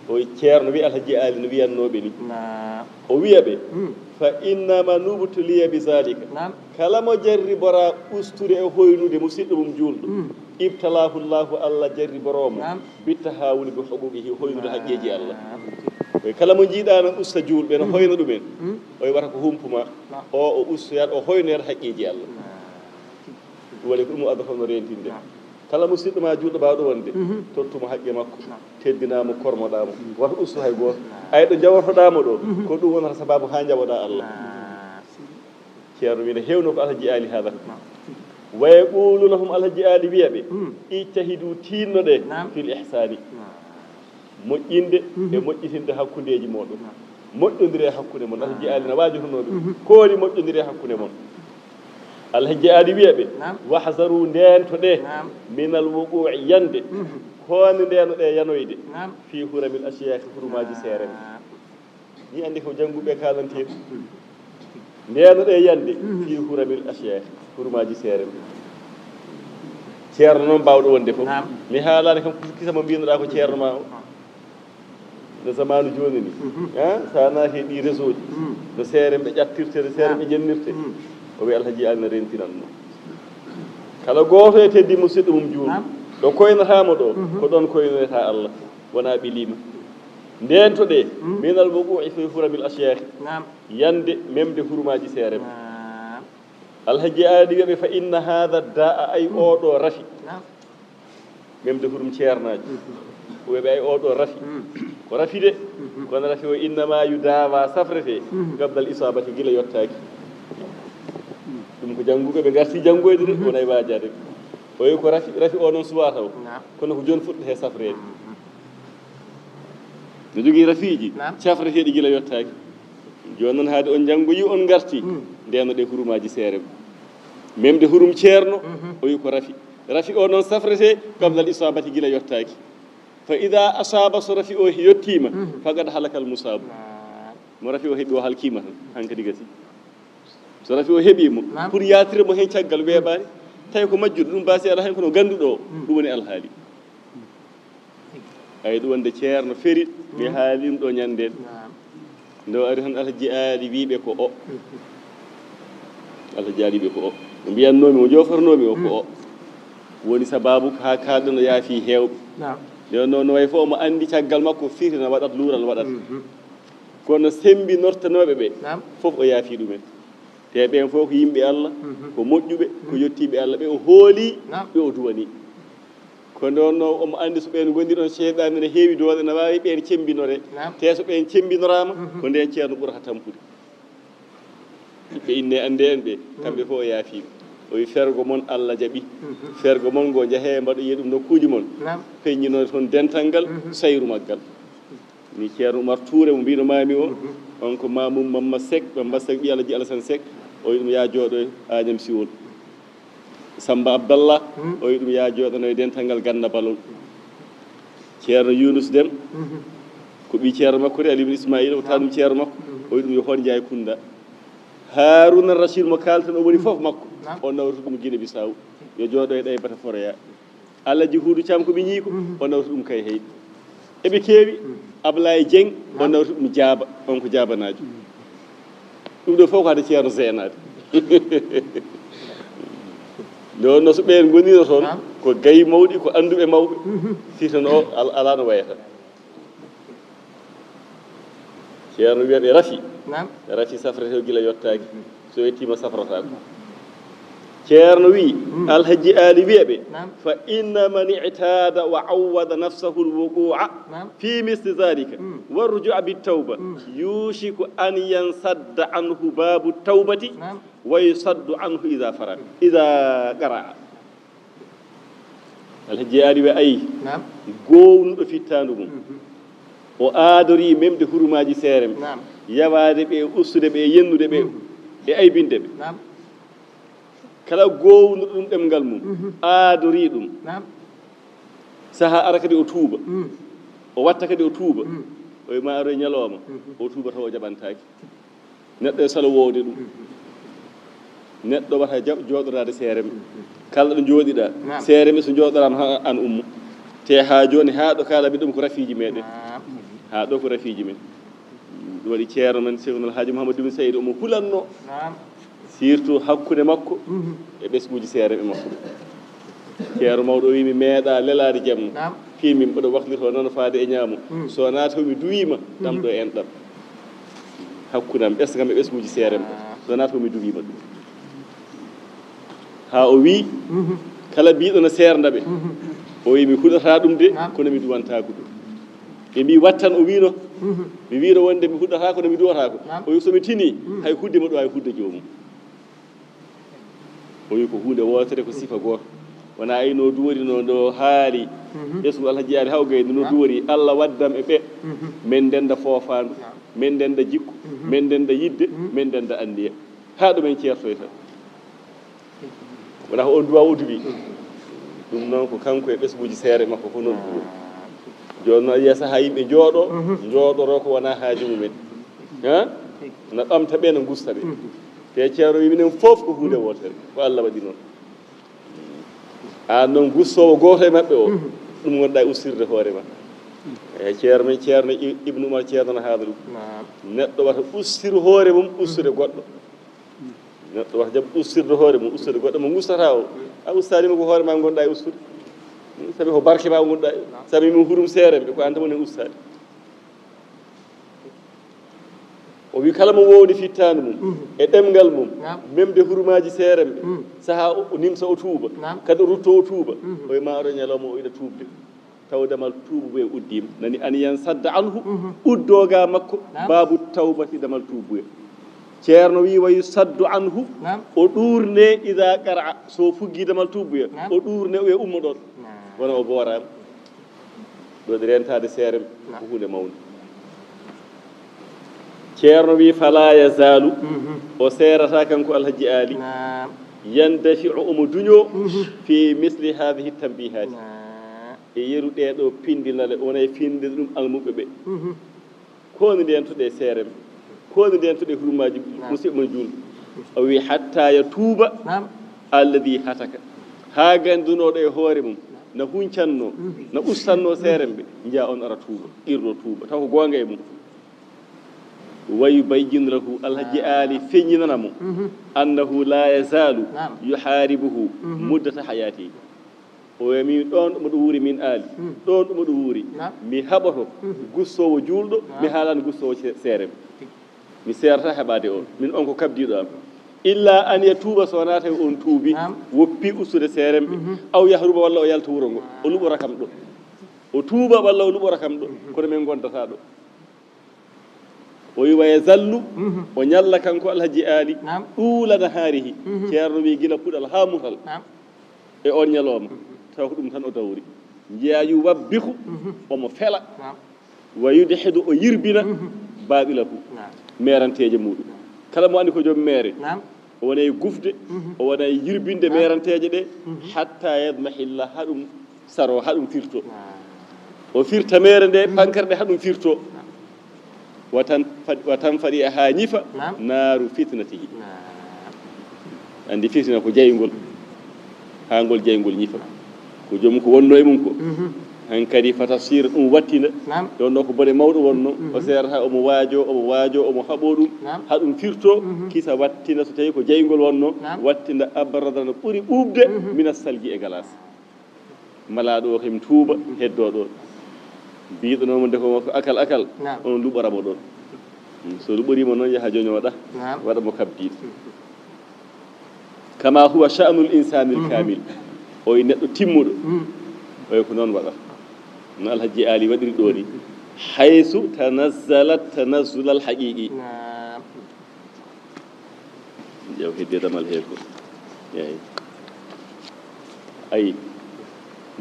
O ceerno wi Alhaji Aali no wiyannooɓe ni. Naam. O wiya ɓe, mhm, fa innama nubtuliya bi zalika. Naam. Kala mo jarriboraa ustude e hoynude musiɗɗo mum juulɗo. Mhm. Ibtalaahu Allahu, Allah jarriboroo mo. Naam. Bitta haa woni bi huquuqihi, hoynude haqqeeji Allah. Naam. Ko kala mo njiiɗaa no usta juulɓe, no, mhm, hoyna ɗumen. Mhm. O wi'ata ko humpu ma. Naam. O, o ustoyat, o hoynoyat haqqeeji Allah. Naam. Ɗum waɗi ko ɗum o addoto no reentinde. Naam. Kala musiɗɗo ma juulɗo baawɗo wonde, mhm, tottu mo haqqe makko. Naam. Teddinaa mo, kormoɗaa mo. Wata ustu hay gooto. Naam. Ay ɗo njawortoɗaa mo ɗo, mhm, ko ɗum wonata sabaabu haa njawoɗaa Allah. Naam. Ceerno wi no heewno ko Alhaji Aali haalata. Wa yaqulu lahum, Alhaji Aali wiya ɓe, mm, ijtahidu, tiinnoɗee, naam, fil ihsaani. Naam. Moƴƴinde, mhm, e moƴƴitinde hakkundeeji mooɗon. Naam. Moƴƴondiree hakkunde mon. Alhaji Aali na waajotonoo ɓe. Mhm. Koori moƴƴondiree hakkunde mon. Alhaji Aali wiya ɓe, naam, wahzaru, ndeentoɗee, naam, minal wuquu'i, yande. Mhm. Ko woni ndeenoɗee yanoyde? Naam. Fii huramil asyaakhi, hurumaaji seere ɓe. Naam. Ni anndi ko jannguɓe kaalanteeɓe. Ndeenoɗee yande, mhm, fii huramil asyaakhi, hurumaaji seere ɓe. Ceerno noon baawɗo wonde fof. Naam. Mi haalaani kam kisa mo mbiynoɗaa ko ceerno ma o. No zamaanu jooni ni. Mhm. Ah, so a naati e ɗii réseau ji, mm, no seere ɓe ƴattirte, no seere ɓe, naam, jennirte. Mm. O wiya Alhaji Aali no reentinanno. Kala gooto e teddi musiɗɗo mum juulɗo. Naam. Ɗo koynataa mo ɗo, mhm, ko ɗoon koynoyta Allah. Wonaa ɓe liima. Ndeentoɗee, mm, minal wuquu'i fii huramil asyaakhi. Naam. Yande memde hurumaaji seere ɓe. Naam. Alhaji Aali wiya ɓe, fa inna haada daa, ay, mm, oo ɗo rafi. Naam. Memde hurum ceernaaji. Mm. Wiya ɓe, ay, oo ɗo rafi. Mm. Ko rafi de. Mm-hmm. Kono rafi o innama yudawa, safrete, mm, qabla al isabati, gila yottaaki. Mm. Ɗum ko jannguɓe ɓe ngarti janngoyde de, mm-hmm, wonay waajaade. O wiyi ko rafi, rafi o noon suwaa taw. Naam. Kono ko jooni fuɗɗata he safreede. Mm-hmm. No jogii rafiiji, naam, cafreteeɗi gila yottaaki. Jooni noon, haade on njanngoyi, on ngarti, hmm, ndeenno ɗe hurumaaji seere. Memde hurum ceerno, mhm, o wi ko rafi. Rafi o noon safretee qabla al isaabati, gila yottaaki. Fa ida asaaba, so rafi o yettiima, mhm, faqad halakal musaabu. Naam. Mo rafi o heɓi o halkiima tan, hankadi gasi. So rafi o heɓii mo, naam, pour yaatire mo heen caggal weeɓaani. Tawi ko majjuɗo, ɗum baasi alaa heen, kono gannduɗo o, mm, ɗum woni alhaali. Ay, ɗum wonde ceerno feri, mi, mm, haali ɗum ɗo ñande. Naam. Nde o ari tan, Alhaji Aali wi ɓe ko o. Mm. Alhaji Aali wi ɓe ko o. Mo mbiyannoomi, mo joofornoomi o ko, mm, o. Woni sabaabu ko haa kaalɗen o yaafi heewɓe. Naam. Nde o no, no wayi fof omo anndi caggal makko firi na waɗat, luural waɗat. Mhm. Kono semmbinortanooɓe ɓe, naam, fof o yaafi ɗumen. Te ɓeen fof ko yimɓe Allah, mhm, ko moƴƴuɓe, ko, mhm, yettiiɓe Allah, ɓe o hooli, naam, ɓe o duwani. Ko nde wonno omo anndi so ɓeen ngonii ɗoon, seyɗaane ne heewi doole, na waawi ɓeen cemmbinore. Naam. Te so ɓeen cemmbinoraama, mhm, ko ndeen ceerno ɓurata tampude. Ɓe inne annde en ɓe, kamɓe, mhm, fof o yaafiiɓe. O wi, "Fergo mon Allah jaɓi." Mhm. Fergo mon ngo, njahee mbaɗoyee ɗum nokkuuji mon. Naam. Peññinore toon dental ngal, mhm, sayru maggal. Ni Ceerno Umar Tuure mo mbino maami o, mhm, on ko Maamum Mamma Sek, Bamba Sek, ɓiy Alhaji Alasan Sek, o wi ɗum, "Yaa jooɗo e Añam Siwol." Samba Abdallah, mhm, o wi ɗum, "Yaa jooɗano e dental ngal Ganna Balol." Ceerno Yunus Dem, mhm, ko ɓiy ceerno makko de, Ali ibn Ismail, o taanum ceerno makko, mhm, o wi ɗum, "Yo hoon njaay Kunda." Haruna Rashid mo kaalten o woni fof makko, naam, o nawri ɗum Guinée Bissau. Yo jooɗo e ɗaybata foroyaa. Alhaji Huudu Caam ko ɓe ñiiko, mhm, o nawti ɗum Kayhayɗi. Eɓe keewi, mhm, Ablaye Dieng, o, naam, nawti ɗum Jaaba, on ko Jaabanaajo. Mhm. Ɗum ɗo fof ko hade Ceerno Zeenaade. Nde wonno so ɓeen ngonino toon, naam, ko gayi mawɗi, ko annduɓe mawɓe. Mhm. Si tan o al-, alaa no wayata. Ceerno wiya ɓe rafi. Naam. Rafi safrete o gila yottaaki. So yettiima safrataako. Ceerno wi, mm, Alhaji Aali wiya ɓe, naam, "Fa inna man i'taada wa awwada nafsahu al-wuquu'a, naam, fi misli zaalika, mm, wa rujua bit tawba, mm, yushiku an yansadda anhu baabu tawbati, naam, wa yusaddu anhu iza faraga, iza qara'a." Alhaji Aali wi, ayi, naam, gownuɗo fittaandu mum, mhm, o aadori memde hurumaaji seere mum, naam, yawaade ɓe, ustude ɓe, yennude ɓe, mhm, e aybinde ɓe. Naam. Kala gownuɗo ɗum ɗemngal mum, mhm, aadori ɗum. Naam. Sahaa ara kadi o tuuba. Mm. O watta kadi o tuuba. Mm. O wi ma aroy ñalooma, mhm, o tuuba taw o jaɓantaaki. Neɗɗo e salo woowde ɗum. Mhm. Neɗɗo wata jaɓ jooɗoraade seerem. Mhm. Kala ɗo njooɗiɗaa, naam, seerem so njooɗoraama haa aan ummo. Te haa jooni, haa ɗo kaalami ɗum ko rafiiji meɗen. Naam. Haa ɗo ko rafiiji men. Ɗum waɗi ceerno men Cheikhul Hadji Mouhamadou Ibn Saïd omo hulanno. Naam. Surtout hakkunde makko, mhm, e ɓesnguuji seerem e makko. Ceerno mawɗo o wi, mi meeɗa lelaade jamma. Naam. Piimi mboɗo waklitoo nano faade e ñaamo. Mm. So wonaa taw mi duwiima, ɗam, mhm, ɗo en ɗam. Hakkunde am, ɓesngu am e ɓesnguuji seerem. Ah. So wonaa taw mi duwiima ɗum. Haa o wi, mhm, kala biiɗo no seernda ɓe. Mhm. O wi, mi huɗataa ɗum de, naam, kono mi duwantaako ɗum. Ɓe mbi wattan, o wino, mhm, mi wino wonde mi huɗataa kono mi duwataako. Naam. O wi so mi tini, mhm, hay hudde mboɗo waawi hudde joomum. O wi ko huunde wootere, ko sifa gooto. Wona ay no duwori no, no haali. Mhm. Ɓesngu Alhaji Aali haa o gayni no, naam, duwori, Allah waddam e ɓe. Mhm. Men ndennda foofaandu, naam, men ndennda jikku, mhm, men ndennda yidde, mhm, men ndennda anniya. Haa ɗo men ceertoyta. Wona ko on duwa o duwi. Mhm. Ɗum noon ko kanko e ɓesnguuji seere makko ko noon duwi. Ah. Jooni noon, a yiya sahaa yimɓe njooɗo, mhm, njooɗoro ko wona haaju mumen. Ha? Na ɓamta ɓe, na ngusta ɓe. Mhm. Te ceerno wi minen fof ko huunde wootere, ko Allah waɗi noon. Aan noon gustoowo gooto e maɓɓe o, mhm, ɗum ngonɗa e ustirde hoore ma. E ceerno men, ceerno I-, Ibnu Umar, ceerno no haala ɗum. Naam. Neɗɗo wata ustir hoore mum, ustude goɗɗo. Neɗɗo wata jaɓ ustirde hoore mum, ustude goɗɗo mo gustata o. A ustaani mo, ko hoore ma ngonɗa e ustude. Sabi ko barke ma ngonɗa e. Naam. Sabi min hurum seere, ko aan tan woni ustaade. O wi kala mo wowni fittaandu mum, mhm, e ɗemngal mum, naam, memde hurumaaji seeremɓe, mhm, sahaa o, o nimsa o tuuba, naam, kadi o rutto o tuuba, mhm, o wi ma aro ñalawma o ina tuubde. Taw damal tuubuye uddiima. Nani an yansadda anhu, mhm, uddoga makko, naam, baabu tawbati, damal tuubuye. Ceerno wi wa yusaddu anhu, naam, o ɗuurne ida qara'a, so fuggi damal tuubuye, naam, o ɗuurne o wiya ummo ɗoon. Naam. Wona o booraama. Ɗo ɗi rentaade seere, naam, ko huunde mawnde. Ceerno wi, "Fala yazaalu," Mhm. o seerata kanko Alhaji Aali, Naam. "yandafi'u," omo duño, Mhm. "fi misli haadihi tanbihaati," Naam. e yeru ɗee ɗoo pindinale, wona e finde ɗum almuɓɓe ɓe. Mhm. Ko woni ndeen to ɗe seerem? Ko woni ndeen to ɗe hurmaaji Naam. musidɓe mon juulɓe? O wi, "Hatta yatuuba Naam. alladhi hataka." Haa gandunooɗo e hoore mum, na huncannoo, Mhm. na ustannoo seerem ɓe, njiya on ara tuuba, qirro tuuba, taw ko goonga e mum. "Wa yubayyin lahu," Alhaji Naam. Aali feññinana mo, Mhm. "annahu la yazaalu Naam. yuhaaribuhu Mhm. muddata hayaati." O wi, "Min ɗoon ɗo mboɗo wuuri min Aali, Hmm. ɗoon ɗo mboɗo wuuri, Naam. mi haɓoto Hmm. gussoowo juulɗo, Naam. mi haalaani gussoowo se-, seerem. Mi seerata heɓaade on, min on ko kabdiiɗo am. Illa an yatuuba, so wonaa tawi on tuubi, Naam. woppi ustude seerem ɓe, Mhm. aw yahruba, walla o yalta wuro ngo, o luɓora kam ɗo. O tuuba walla o luɓora kam ɗo, Mhm. kono min ngondataa ɗo." O wi, "Wa yazallu," Mhm. o ñalla kanko Alhaji Aali, Naam. "ɗuula nahaarihi." Mhm. Ceerno wi, gila puɗal haa mutal. Naam. E on ñalooma, taw ko ɗum tan o dawri. Njiya yu wabbiku, Mhm. omo fela. Naam. Wa yudhidu, o yirbina, Mhm. baɗilahu, Naam. meeranteeje muɗum. Kala mo anndi ko joom meere, Naam. o wona e gufde, Mhm. o wona e yirbinde Naam. meeranteeje ɗe, Mhm. hatta yadmahilla, haa ɗum saro, haa ɗum firto. Naam. O firta meere nde, Mhm. pankere nde, haa ɗum firto. Naam. Wa tan-, wa tanfadi, haa ñifa, Naam. naaru fitnatihi. Naam. Anndi fitina ko jayngol, haa ngol jayngol ñifa. Ko joom ko wonno e mum ko. Mhm. Hankadi fatasira ɗum wattina. Naam. Ɗon ɗo ko bone mawɗo wonno. Mhm. O seerata omo waajo, omo waajo, omo haɓo ɗum. Naam. Haa ɗum firto, Mhm. kisa wattina so tawi ko jayngol wonno. Naam. Wattina abrada no ɓuri ɓuuɓde Mhm. mina salji e galas. Malaaɗo o kam tuuba, heddoo ɗoon. Biiɗo noon wonde ko akal akal, Naam. on luɓora mo ɗoon. Mm, so luɓoriima noon, yaha joñooɗa, Naam. waɗa mo kabdiiɗo. Kama huwa sha'nul insanil Mhm. kamil. O e neɗɗo timmuɗo. Mm. O e ko noon waɗata. No Alhaji Aali waɗiri ɗo ni. Haysu tanazzalat tanazzulal haqiqi. Naam. Ƴeew hedde damal hee ko. Eeyi. Ayi.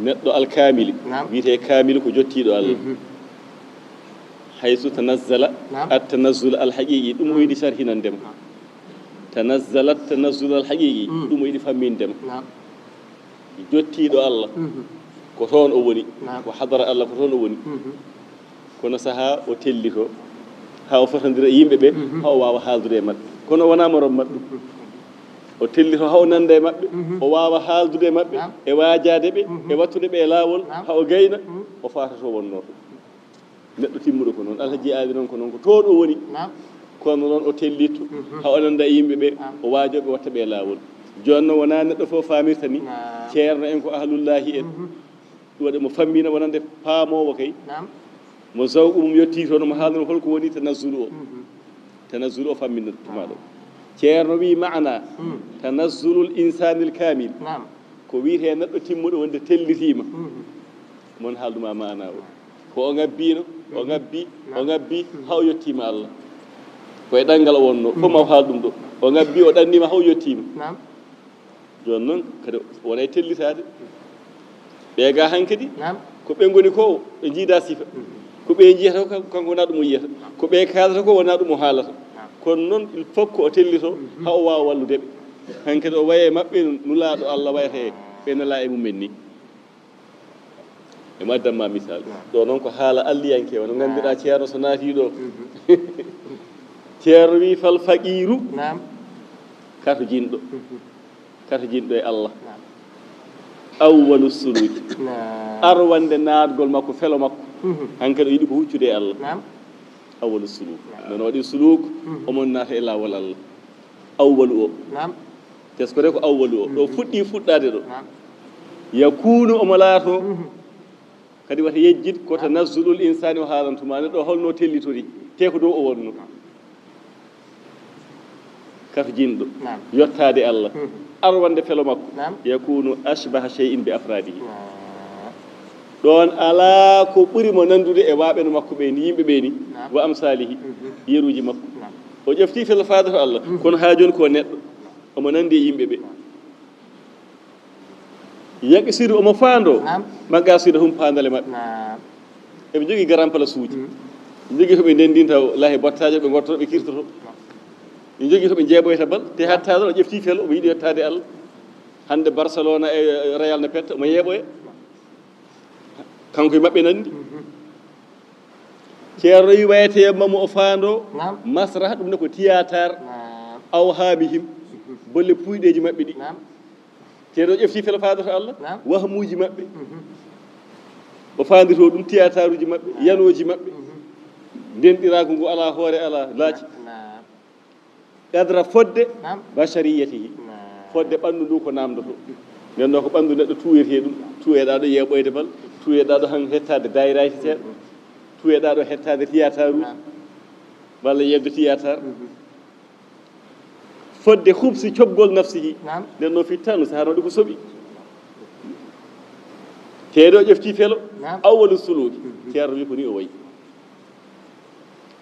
Neɗɗo alkaamili, Naam. wiyetee kaamili ko jottiiɗo Allah. Mhm. Haysu tanazzala Naam. at-tanazzul al-haqiqi, ɗum o yiɗi sarhinande ma. Naam. Tanazzalat tanazzul al-haqiqi, Mm. ɗum o yiɗi famminde ma. Naam. Jottiiɗo Allah, Mhm. ko toon o woni, Naam. ko hadara Allah, ko toon o woni. Mhm. Kono sahaa o tellito, haa o fotondira e yimɓe ɓe, Mhm. haa o waawa haaldude e maɓɓe. Kono wonaa morom maɓɓe. Mhm. O tellito haa o nannda e maɓɓe, Mhm. o waawa haaldude e maɓɓe, Naam. e waajaade ɓe, Mhm. e wattude ɓe e laawol, Naam. haa o gayna, Mhm. o faata to wonnoo to. Neɗɗo timmuɗo ko noon. Alhaji Aali noon ko noon, ko toon o woni. Naam. Kono noon o tellitto, Mhm. haa o nannda e yimɓe ɓe, Naam. o waajoo ɓe watta ɓe e laawol. Jooni noon wonaa neɗɗo fof faamirta ni, Naam. ceerno en ko ahlullaahi en. Mhm. Ɗum waɗi mo fammina wonande paamoowo kay. Naam. Mo zawqu mum yottii toon, mo haalno holko woni tanazzulu o. Mhm. Tanazzulu o famminat tuma ɗo. Ceerno wi maana, Mm. tanazzulul insanil kaamil. Naam. Ko wiyetee neɗɗo timmuɗo wonde tellitiima. Mhm. Mon haalduma maana o. Ko o ngabbiino, o Mhm. ngabbi, o Naam. ngabbi, Mhm. haa o yottiima Allah. Ko e ɗanngal o wonno, fof Mhm. ma o haal ɗum ɗo. O ngabbi, o ɗanniima, haa o yottiima. Naam. Jooni noon, kadi wona e tellitaade. Ɓe ga hankadi, Naam. ko ɓe ngoni ko, ɓe njiida sifa. Mhm. Ko ɓe njiyata ko, kanko wonaa ɗum o yiyata. Ko ɓe kaalata ko, wonaa ɗum o haalata. Naam. Kono noon, il faut ko o tellito, Mhm. haa o waawa wallude ɓe. Hankadi o waye maɓɓe, nulaaɗo Allah wayata e ɓe nelaa e mum en ni. Emo addan ma misal. Naam. Ɗo noon ko haala alliyanke, wano ngannduɗaa Naam. ceerno so naatii ɗo. Mhm. Ceerno wi, "Fal faqiiru," Naam. kato jinɗo. Mhm. Kato jinɗo e Allah. Naam. "Awwalu suluki." Naam. Arwande naatgol makko, felo makko. Mhm. Hankadi o yiɗi ko huccude e Allah. Naam. Awwalu suluk. Naam. Noon o waɗi suluk, Mhm. omon naata e laawol Allah. Awwalu o. Naam. Teskore ko awwalu o. Ɗo Mhm. fuɗɗi fuɗɗaade ɗo. Naam. Yakunu omo laato. Mhm. Kadi wata yejjit ko Naam. tanazzulul insani o haalantuma neɗɗo holno tellitori. Te ko dow o wonno. Naam. Kafjinɗo. Naam. Yottaade Allah. Mhm. Arwande felo makko. Naam. Yakunu ashbaha shay'in bi afradihi. Naam. Ɗoon alaa ko ɓuri mo nanndude e waaɓe no makko ɓe ni, yimɓe ɓe ni, Naam. wa amsalihi, Mhm. yeruuji makko. Naam. O ƴefti felo faadato Allah, Mhm. kono haa jooni ko neɗɗo. Omo nanndi e yimɓe ɓe. Yaqsidu, omo faandoo. Naam. Maqasidahum, paandale maɓɓe. Naam. Eɓe njogii garan palasuuji. Mhm. Jogii ko ɓe ndenndinta, lahi bottaajo ɓe ngottoto, ɓe kirtoto. Ɓe jogii ko ɓe jeeɓoyta bal, te hatta ɗo ƴefti felo, omo yiɗi yettaade Allah. Hannde Barcelona e Real ne petta, omo yeeɓoya. Kanko e maɓɓe nanndi. Ceerno wi wayata yammamu o faando, naam, masraha, ɗum ne ko théâtre, naam, awhamihim, bolle puyɗeeji maɓɓe ɗi. Naam. Ceerno ƴefti felo faado to Allah, naam, wahmuuji maɓɓe. O faandito ɗum théâtre uji maɓɓe, yanooji maɓɓe. Ndenɗiraagu ngu alaa hoore, alaa laaci. Naam. Qadra fodde, naam, bashariyatihi. Naam. Fodde ɓanndu ndu ko naamndoto. Nden noon ko ɓanndu neɗɗo tuuyetee ɗum. Tuuyeɗaa ɗo yeeɓoyde bal, tuuyeɗaa ɗo han hettaade daayiraaji seeɗa, tuuyeɗaa ɗo hettaade théâtre uji, naam, walla yeddo théâtre. Fodde hubsi coɓgol nafsihi. Naam. Nden noon fittaandu sahaa noon ɗi ko soɓi. Ceerno ƴefti felo, naam, awwalu suluuki. Ceerno wi ko ni o wayi.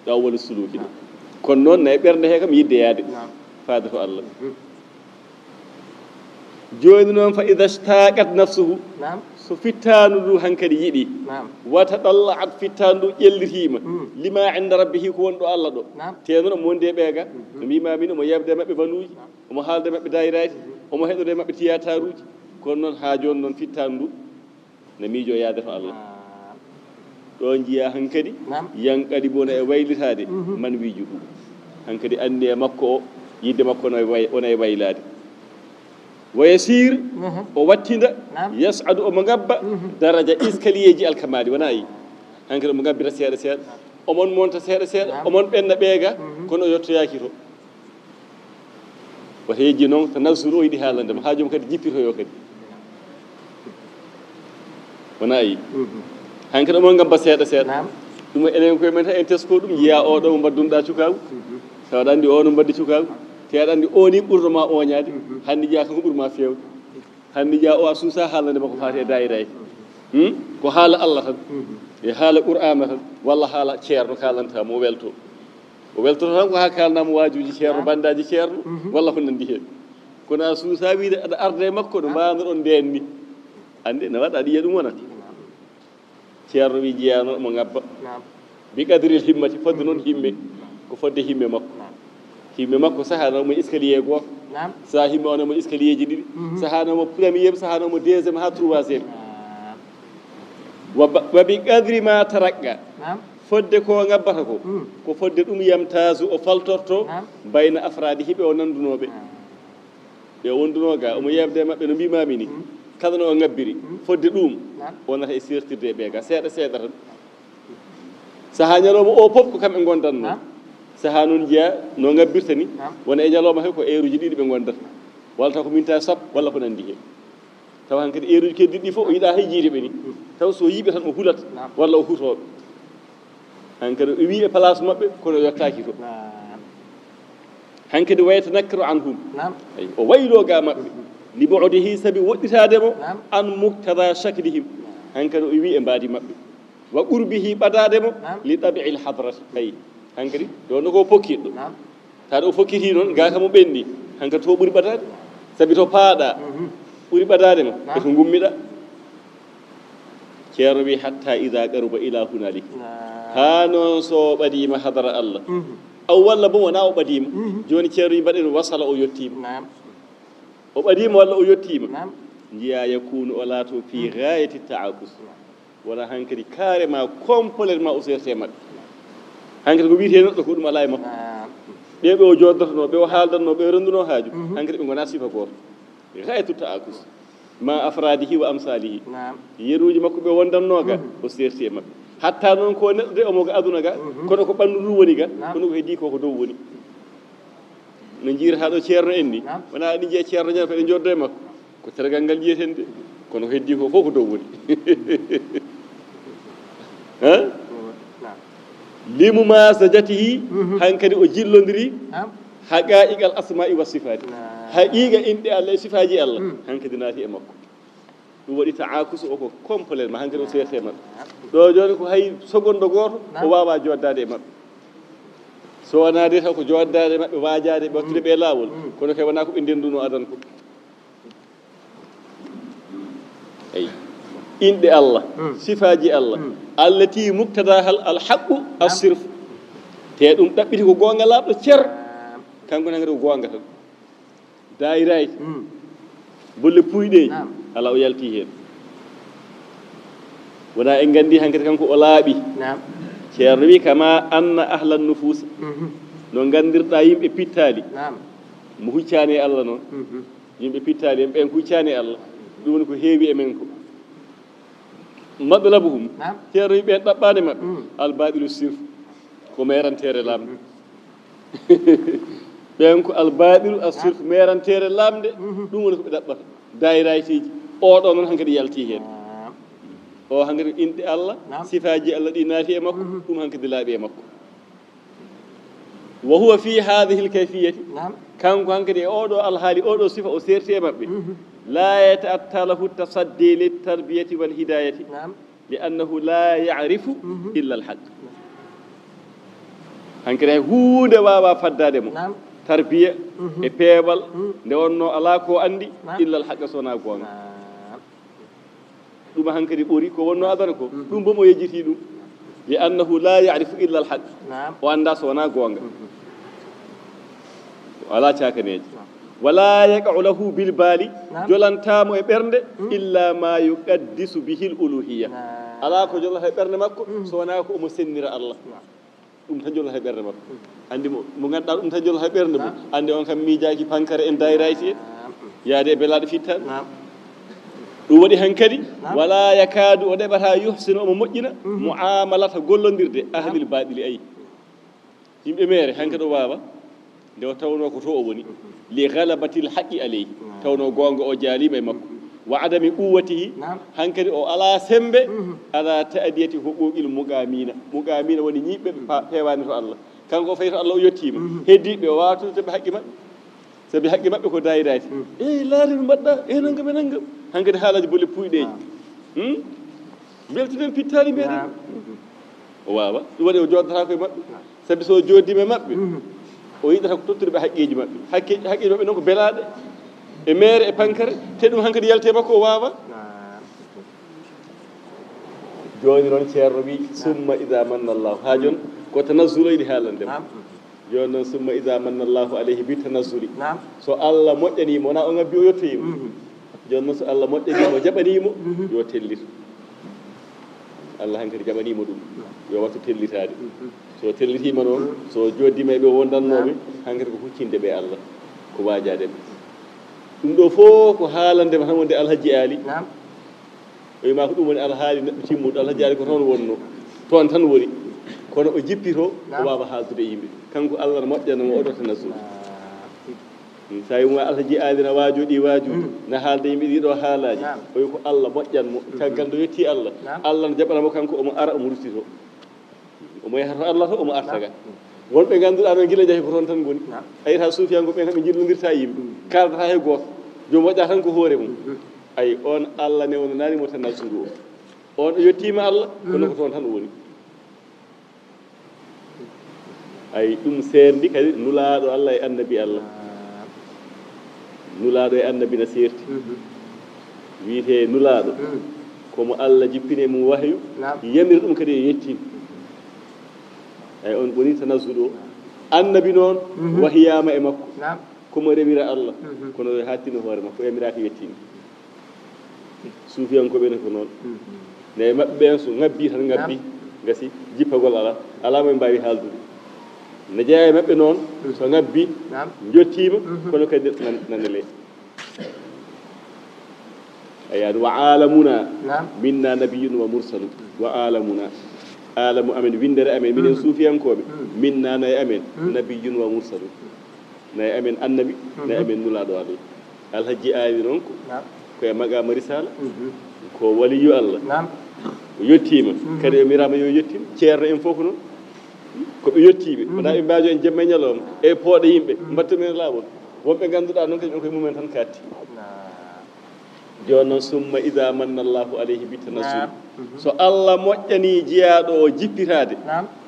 Ɗo awwalu suluuki ɗo. Naam. Kono noon nayi ɓernde he kam yiɗde yaade. Naam. Faade to Allah. Jooni noon fa ida shtaqat nafsuhu. Naam. So fittaandu ndu hankadi yiɗi. Naam. Wa tadalla'at, fittaandu ndu ƴellitiima. Lima inda rabbihi, ko woni ɗo Allah ɗo. Naam. Te noon omo wondi e ɓeega. No mbiimaa min, omo yeɓde maɓɓe baluuji. Naam. Omo haalda e maɓɓe daayiraaji. Omo heɗoda e maɓɓe tiyataruuji. Kono noon haa jooni noon fittaandu ndu na miijo yaade to Allah. Naam. Ɗo njiyaa hankadi, naam, yanqalibu, wona e waylitaade, man wijuhu. Hankadi anniya makko o, yiɗde makko, wona e way-, wona e waylaade. Wa yasir, o wattinda, naam, yas'adu, omo ngabba, daraja escalier ji alkamaali, wona yi. Hankadi omo ngabbira seeɗa seeɗa, omon monta seeɗa seeɗa, naam, omon ɓenna ɓeega, kono o yottoyaaki to. Wata yejji noon, tanazul o yiɗi haalande ma, haa joom kadi jippitoyo kadi. Wona yi. Hankadi omo ngabba seeɗa seeɗa. Naam. Ɗum enen koye men tan en tesko ɗum, njiyaa oɗo mo mbaddunɗa cukaagu. Tawa aɗa anndi o no mbaddi cukaagu. Te aɗa anndi o ni ɓurno ma oñaade. Hannde njiyaa kanko ɓuri ma feewde. Hannde njiyaa o a suusa haalande ma ko faati e daayira he. Hmm? Ko haala Allah tan. E haala Qur'aana tan. Walla haala ceerno kaalanta mo o welto. O weltoto tan ko haa kaalnaa mo waajuuji ceerno, naam, banndaaji ceerno, walla ko nanndi heen. Kono a suusa wiide aɗa arda e makko no mbaawnoɗon ndeen ni. Anndi ne waɗa aɗa yiya ɗum wona. Ceerno wi jeyaano mo ngabba. Naam. Bi qadril himmati, fodde noon himme. Ko fodde himme makko. Naam. Himme makko sahaano mo escalier gooto. Naam. Saha himme on mo escalier ji ɗiɗi. Sahaano mo premier, sahaano mo deuxième, haa troisième. Naam. Wa ba-, wa bi qadri ma taraqqa. Naam. Fodde ko ngabbata ko, ko fodde ɗum yamtaasu o faltorto, naam, bayna afraadihi, ɓe o nanndunooɓe. Naam. Ɓe o wonndunoo ga, omo yeɓde e maɓɓe no mbiimaami ni. Kala no o ngabbiri, fodde ɗum, naam, wonata e seertirde e ɓe ga, seeɗa seeɗa tan. Sahaa ñalawma o fof ko kamɓe ngondatnoo. Naam. Sahaa noon njiyaa no ngabbirta ni, naam, wona e ñalawma he ko eeruuji ɗiɗi ɓe ngondat. Walla taw ko minta sappo, walla ko nanndi heen. Tawa hankadi eeruuji keddiiɗi ɗi fof o yiɗaa hay yiide ɓe ni. Taw so yiiɓe tan o hulat, naam, walla o hutoo ɓe. Hankadi o wii e place maɓɓe, kono o yottaaki to. Naam. Hankadi wa yatanakkaru anhum. Naam. Ay, o wayloo ga maɓɓe. Li bu'dihi, sabi woɗɗitaade mo, naam, an muqtada shaklihim. Hankadi o wii e mbaadi maɓɓe. Wa qurbihi, ɓadaade mo, naam, li tabi'il hadrati. Ay, hankadi ɗo no ko pokkiɗo. Naam. Tawa o fokkiti noon, ga kam o ɓenni. Hankadi to ɓuri ɓadaade. Sabi to paaɗa, ɓuri ɓadaade ma, e to ngummiɗa. Ceerno wi, hatta ida qaruba ila hunalik. Naam. Haa noon so o ɓadiima hadara Allah. Aw walla bo wona o ɓadiima. Jooni ceerno wi mbaɗen wasala o yettiima. Naam. O ɓadiima walla o yettiima. Naam. Njiyaa yakunu o laato fi gayati taakus. Wona hankadi carrément, complètement o seerti e maɓɓe. Hankadi ko wiyetee neɗɗo ko ɗum alaa e makko. Naam. Ɓe, ɓe o jooddotnoo, ɓe o haaldatnoo, ɓe o renndunoo haaju, hankadi ɓe ngonaa sifa gooto. Gayatu taakus. Ma afradihi wa amsalihi. Naam. Yeruuji makko ɓe wondannoo ga, o seerti e maɓɓe. Hatta noon ko neɗɗo de omo ga aduna ga, kono ko ɓanndu ndu woni ga, naam, kono ko heddii ko ko dow woni. No njiirata ɗo ceerno en ni, naam, wona aɗa njiya ceerno ñande ko eɗen jooddoo e makko. Ko tergal ngal njiyeten de, kono ko heddii ko fof ko dow woni. Hein? Naam. Limumasajatihi, hankadi o jillondiri, naam, haqaiqal asma'i wa sifati. Naam. Haqiqa inɗe Allah e sifaaji Allah, hankadi naati e makko. Ɗum waɗi taakus o ko complètement, hankadi o seerti e maɓɓe. Ɗo jooni ko hay seconde gooto, naam, o waawaa jooddaade e maɓɓe. So wonaa de taw ko jooddaade e maɓɓe, waajaade ɓe, wattude ɓe laawol, kono kay wonaa ko ɓe ndenndunoo adan ko. Eyi. Inɗe Allah, sifaaji Allah, allati muqtadaha al haqqu as sirf. Te ɗum ɗaɓɓiti ko goonga laaɓɗo cer. Kanko nangata ko goonga tan. Daayiraaji, bolle puuyɗeeji, alaa o yalti heen. Wona en nganndi hankadi kanko o laaɓi. Ceerno wi kama anna ahlan nufuusi, no nganndirɗa yimɓe pittaali, mo huccaani e Allah noon. Yimɓe pittaali en ɓen huccaani e Allah. Ɗum woni ko heewi e men ko. Matlabuhum, ceerno wi ɓen ɗaɓɓaande maɓɓe, al baɗilu sirf, ko meeranteere lamnde. Ɓen ko al baɗilu as sirf, meeranteere lamnde. Ɗum woni ko ɓe ɗaɓɓata. Daayiraaji, oɗo noon hankadi yalti heen. O hankadi inɗe Allah, sifaaji Allah ɗi naati e makko, ɗum hankadi laaɓi e makko. Wa huwa fi hadhihi al kayfiyati, kanko hankadi e oɗo alhaali, oɗo sifa o seerti e maɓɓe. La yata'atta lahu tasaddi lit tarbiyati wal hidayati, li annahu la ya'rifu illa al haqq. Hankadi hay huunde waawa faddaade mo. Tarbiya e peewal, nde wonno alaa ko anndi illa al haqq, so wonaa goonga. Ɗum hankadi ɓuri ko wonno adana ko. Ɗum bo mo yejjiti ɗum. Li annahu la ya'rifu illa al haqq. O annda so wonaa goonga. O alaa cakaneeje. Wala yaqa'u lahu bil bali, jolantamo e ɓernde, illa ma yuqaddisu bihi al uluhiyya. Alaa ko jolata e ɓernde makko so wonaa ko omo sennira Allah. Ɗum tan jolata e ɓernde makko. Anndi mo, mo ngannduɗaa ɗum tan jolata e ɓernde mum, anndi on kam miijaaki pankare en, daayiraaji en, yaade e belaaɗo fittaandu. Ɗum waɗi hankadi, wala yakaadu, o ɗeɓata, yuhsinu, omo moƴƴina, mu'amalata, gollondirde, ahlil baɗili, ayi. Yimɓe meere, hankadi o waawa, nde o tawnoo ko to o woni, li ghalabatil haqqi alayhi, tawnoo goonga o jaaliima e makko, wa adami quwwatihi, hankadi o alaa semmbe, ala ta'diyati huquqil muqamina, muqamina woni ñiiɓɓe ɓe pa-, peewaani to Allah. Kanko o fayi to Allah, o yettiima. Heddiiɓe o waawata tottitde ɓe haqqi maɓɓe. Sabi haqqi maɓɓe ko daayiraaji. Eey, laari no mbaɗɗa, e nanngam e nanngam. Hankadi haalaaji bolle puuyɗeeji. Hmm? Mbeltinen pittaali mbeɗen. O waawa. Ɗum waɗi o jooɗotaako e maɓɓe. Sabi so o jooɗiima e maɓɓe, o yiɗata ko tottude ɓe haqqeeji maɓɓe. Haqqe-, haqqeeji maɓɓe noon ko belaaɗe. E meere e pankare. Te ɗum hankadi yalti e makko o waawa. Jooni noon ceerno wi, summa ida manna Allahu. Haa jooni ko tanazzul o yiɗi haalande ma. Jooni noon, summa ida manna Allahu alayhi bi tanazzuli. So Allah moƴƴaniimo, wonaa o ngabbi o yettoyiima. Jooni noon, so Allah moƴƴaniimo, jaɓaniimo, yo tellito. Allah hankadi jaɓaniimo ɗum. Yo wattu tellitaade. So tellitiima noon, so jooɗiima e ɓe wondannooɓe, hankadi ko huccinde ɓe Allah. Ko waajaade ɓe. Ɗum ɗo fof ko haalande ma tan wonde Alhaji Aali. O wiima ko ɗum woni alhaali neɗɗo timmuɗo, Alhaji Aali ko toon wonno. Toon tan woni. Kono o jippito, o waawa haaldude e yimɓe. Kanko Allah no moƴƴana mo, o ɗo tanazzul. Mm, so a wiima Alhaji Aali na waajo ɗi waajuuji, na haalda yimɓe ɗi ɗo haalaaji. O wi ko Allah moƴƴan mo. Caggal nde yetti Allah, Allah no jaɓana mo kanko, omo ara, omo ruttito. Omo yaha to Allah to, omo arta ga. Wonɓe ngannduɗaa noon gila njahi ko toon tan ngoni. A yiyata suufiyanko ɓen kam ɓe njillondirta e yimɓe. Kaaldata he gooto. Joom waɗa tan ko hoore mum. Ay, on Allah newnanaani mo tanazzulu o. On o yettiima Allah, kono ko toon tan o woni. Ay, ɗum seerndi kadi nulaaɗo Allah e annabi Allah. Nulaaɗo e annabi na seerti. Wiyetee nulaaɗo, ko mo Allah jippini e mum wahyu, yamiri ɗum kadi e yettin. Ay, on ɓuri tanazzul o. Annabi noon, wahyaama e makko. Ko mo rewira Allah, kono o hattini hoore makko, o yamiraaka yettinde. Suufiyankooɓe ne ko noon. Ne e maɓɓe ɓeen, so ngabbii tan ngabbii, gasi, jippagol alaa, alaa mo ɓe mbaawi haaldude. Ne jeyaa e maɓɓe noon, so ngabbii, njottiima, kono kadi nan-, nanele. Eyi, wa alamuna minna nabiyyun wa mursalun. Wa alamuna. Alamu amen, winndere amen, minen suufiyankooɓe, minna na e amen, nabiyyun wa mursalun. Na e amen annabi, na e amen nulaaɗo Allah. Alhaji Aali noon ko, ko e maqaama risaala, ko waliyu Allah. O yettiima, kadi o miraama yo yettin, ceerno en fof ko noon. Ko ɓe yettiiɓe, wonaa ɓe mbaajo en jemma e ñalawma, e pooɗe yimɓe, mbatta men laawol. Wonɓe ngannduɗaa noon, kañum koye mumen tan kaatti. Jooni noon, summa ida manna Allahu alayhi bi tanazzul. So Allah moƴƴanii jiyaaɗo o jippitaade,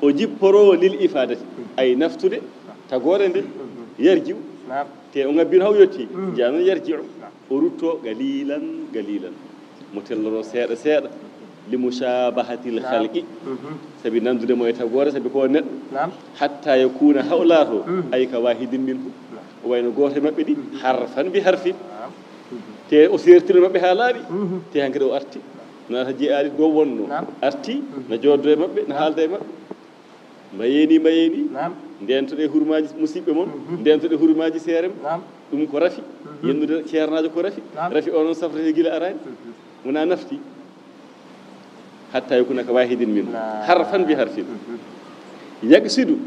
o jipporoo lil ifadati, ay naftude tagoore nde, yarji'u. Te o ngabbino haw yetti, jaa noon yarji'u. O rutto qalilan, qalilan. Mo telloro seeɗa seeɗa. Li mushabahatil khalqi. Sabi nandude mo e tagoore, sabi ko neɗɗo. Hatta yakuna, hawlato, ay ka wahidin minhu. O wayno gooto e maɓɓe ɗi, harfan bi harfin. Te o seertino maɓɓe haa laaɓi. Te hankadi o arti. Na ta jeyaali ɗo wonno. Arti, na jooɗdo e maɓɓe, na haalda e maɓɓe. Mbayee ni, mbayee ni. Ndeentoɗe hurmaaji musiɓɓe mon. Ndeentoɗe hurmaaji seere mon. Ɗum ko rafi. Yennude ceernaajo ko rafi. Rafi o noon safrete gila araani. Wona nafti. Hatta yakuna ka wahidin min. Harfan bi harfin. Yaqsidu.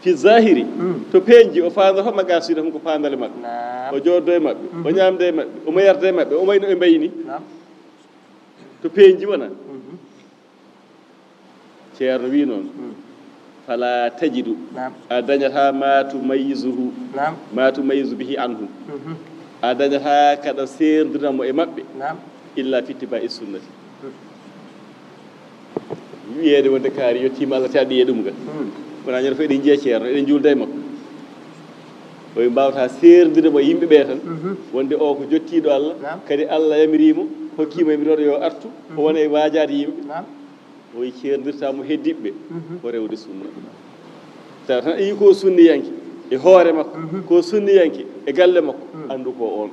Fi zahiri. To peeñji o faandoto maqasidahum ko paandale maɓɓe. O jooɗdo e maɓɓe. O ñaamda e maɓɓe. O mayarda e maɓɓe. O wayno ɓe mbayni. To peeñji wona. Ceerno wi noon. Fala tajidu. A dañata ma tumayyizuhu. Ma tumayyizu bihi anhum. A dañata kaɗa seerndira mo e maɓɓe. Illa fi ittiba'i sunnati. Wiyeede wonde kaari yettiima Allah te aɗa yiya ɗum ga. Kono ñande fof eɗen njiya ceerno, eɗen njuulda e makko. O wi mbawata seerndira mo e yimɓe ɓe tan. Wonde o ko jottiiɗo Allah. Kadi Allah yamiriimo, hokkiimo yamiroore yo artu. O wona e waajaade yimɓe. O wi ceerndirta mo hedditɓe ko rewde sunna. Tawa tan a yi ko sunniyanke e hoore makko, ko sunniyanke e galle makko, anndu ko on.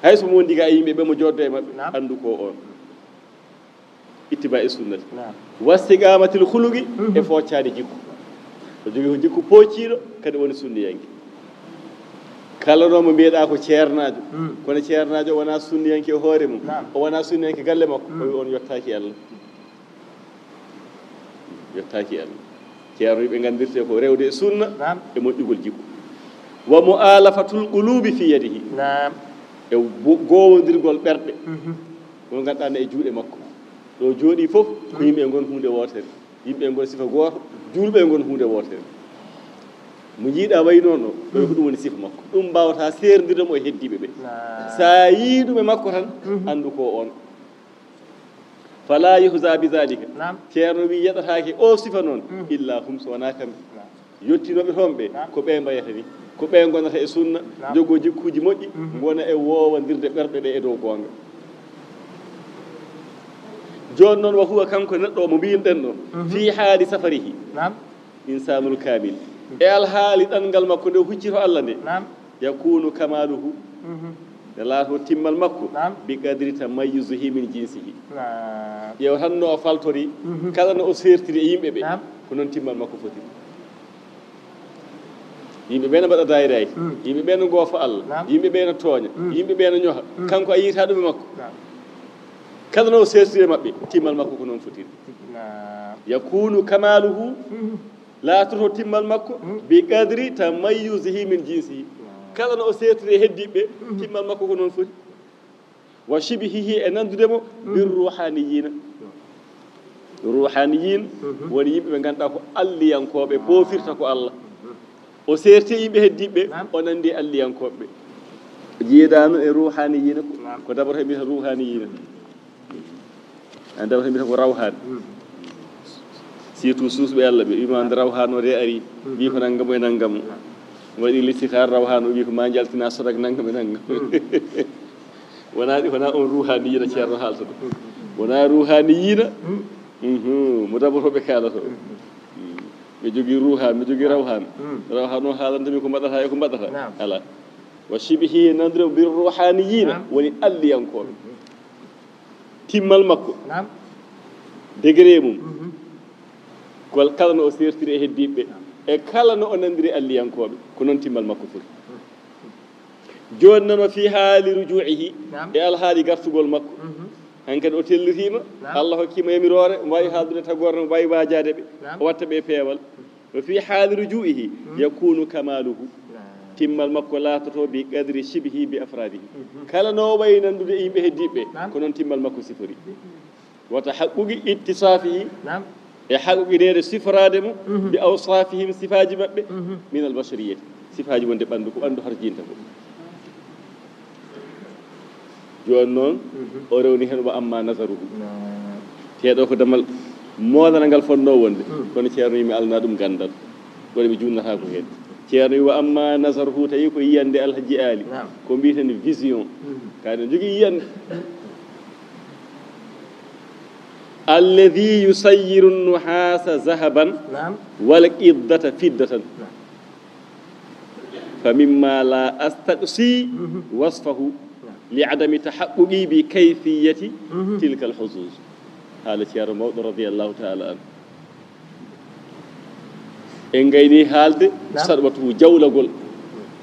Hay so mo wondi ga e yimɓe ɓe mo jooɗdo e maɓɓe, anndu ko on. Ittiba e sunnati. Wastiqamatil khuluqi, e foccaade jikku. O jogii ko jikku pocciiɗo, kadi woni sunniyanke. Kala noon mo mbiyeɗaa ko ceernaajo, kono ceernaajo o wonaa sunniyanke e hoore mum, o wonaa sunniyanke galle makko, o wi on yottaaki Allah. Yottaaki Allah. Ceerno ɓe nganndirte ko rewde e sunna e moƴƴugol jikku. Wa mu'alafatul qulubi fi yadihi. E bo-, goowondirgol ɓerɗe. Mo ngannduɗaa ne e juuɗe makko. Ɗo jooɗii fof ko yimɓe ngon huunde wootere. Yimɓe ngon sifa gooto, juulɓe ngon huunde wootere. Mo njiiɗaa wayi noon ɗo, ɗo ko ɗum woni sifa makko. Ɗum mbaawata seerndirde mo e heddiiɓe ɓe. Sa yii ɗum e makko tan, anndu ko on. Fala yuhza bi zalika. Ceerno wi yeɗataake o sifa noon, illa hum so wonaa kamɓe. Yottinooɓe toon ɓe, ko ɓe mbayata ni. Ko ɓe ngonata e sunna, njogoo jikkuuji moƴƴi, ngona e woowandirde ɓerɗe ɗe e dow goonga. Jooni noon, wa huwa, kanko neɗɗo o mo mbiyinɗen ɗo, fi haali safarihi. Insanul kamil. E alhaali ɗanngal makko nde o huccito Allah nde. Yakunu kamaluhu. Nde laato timmal makko. Bi qadri tamayyuzihi min jinsihi. Ƴeew tan no o faltori, kala no o seertiri e yimɓe ɓe. Ko noon timmal makko fotiri. Yimɓe ɓe no mbaɗa daayiraaji. Yimɓe ɓe no goofa Allah. Yimɓe ɓe no tooña. Yimɓe ɓe no ñoha. Kanko a yiita ɗum e makko. Kala no o seertiri e maɓɓe, timmal makko ko noon fotiri. Yakunu kamaluhu. Laatoto timmal makko bi qadri tamayyuzihi min jinsihi. Kala no o seertiri e heddiiɓe, timmal makko ko noon foti. Wa shibihihi, e nanndude mo, bir ruhaniyina. Ruhaniyin woni yimɓe ɓe ngannduɗaa ko alliyankooɓe, poofirta ko Allah. O seerti yimɓe heddiiɓe, o nanndi alliyankooɓe. Jiidaano e ruhaniyina ko, ko dabata mbiyata ruhaniyina. An dawa mbiyata ko rawhan. Surtout suusɓe Allah ɓe, wima nde rawhan o de ari, mbi ko nanngamo e nanngamo. Waɗi listihar rawhan o wi ko ma njaltina sodak nanngam e nanngam. Wona, wona on ruhaniyina ceerno haalta ɗo. Wona ruhaniyina. Mhm, mo dabotoɓe kaalato. Ɓe jogii ruhan, ɓe jogii rawhan. Rawhan o haalanta mi ko mbaɗata e ko mbaɗata. Ala. Wa shibihi nandiro bir ruhaniyina, woni alliyankooɓe. Timmal makko, degré mum, kol-, kala no o seertiri e heddiiɓe, e kala no o nanndiri alliyankooɓe, ko noon timmal makko foti. Jooni noon, wa fi haali rujuihi, e alhaali gartugol makko. Hankadi o tellitiima, Allah hokkiima yamiroore, o mbaawi haaldude tagoore, o mbaawi waajaade ɓe, o watta ɓe peewal. Wa fi haali rujuihi yakunu kamaluhu. Timmal makko laatoto bi qadri shibihi bi afradihi. Kala no o wayi nanndude e yimɓe heddiiɓe, ko noon timmal makko sifori. Wa tahaqquqi ittisafihi, e haqiqineede siforaade mo, bi awsafihim, sifaaji maɓɓe, min al bashariyati, sifaaji wonde ɓanndu, ko ɓanndu harjinta ko. Jooni noon, o rewni heen wa amma nazaruhu. Tee ɗo ko damal moolana ngal fotnoo wonde, kono ceerno yimi alana ɗum ganndal, kono mi junnata ko heen. Ceerno wi, "Wa amma nazaruhu", tawi ko yiyande Alhaji Ali. Naam. Ko mbiyeten vision. Mhm. Kañum jogii yiyande. "Alladhi yusayyiru nuhasa zahaban, naam, wal fiddata fiddatan." Naam. "Fa mimma la astaqsi, mhm, wasfahu, naam, li adami tahaqquqi bi kayfiyati, mhm, tilka al huzuz." Haala Ceerno mawɗo radiyallahu ta'ala anhu. En gayni haalde, naam, sarɓatu jawlagol,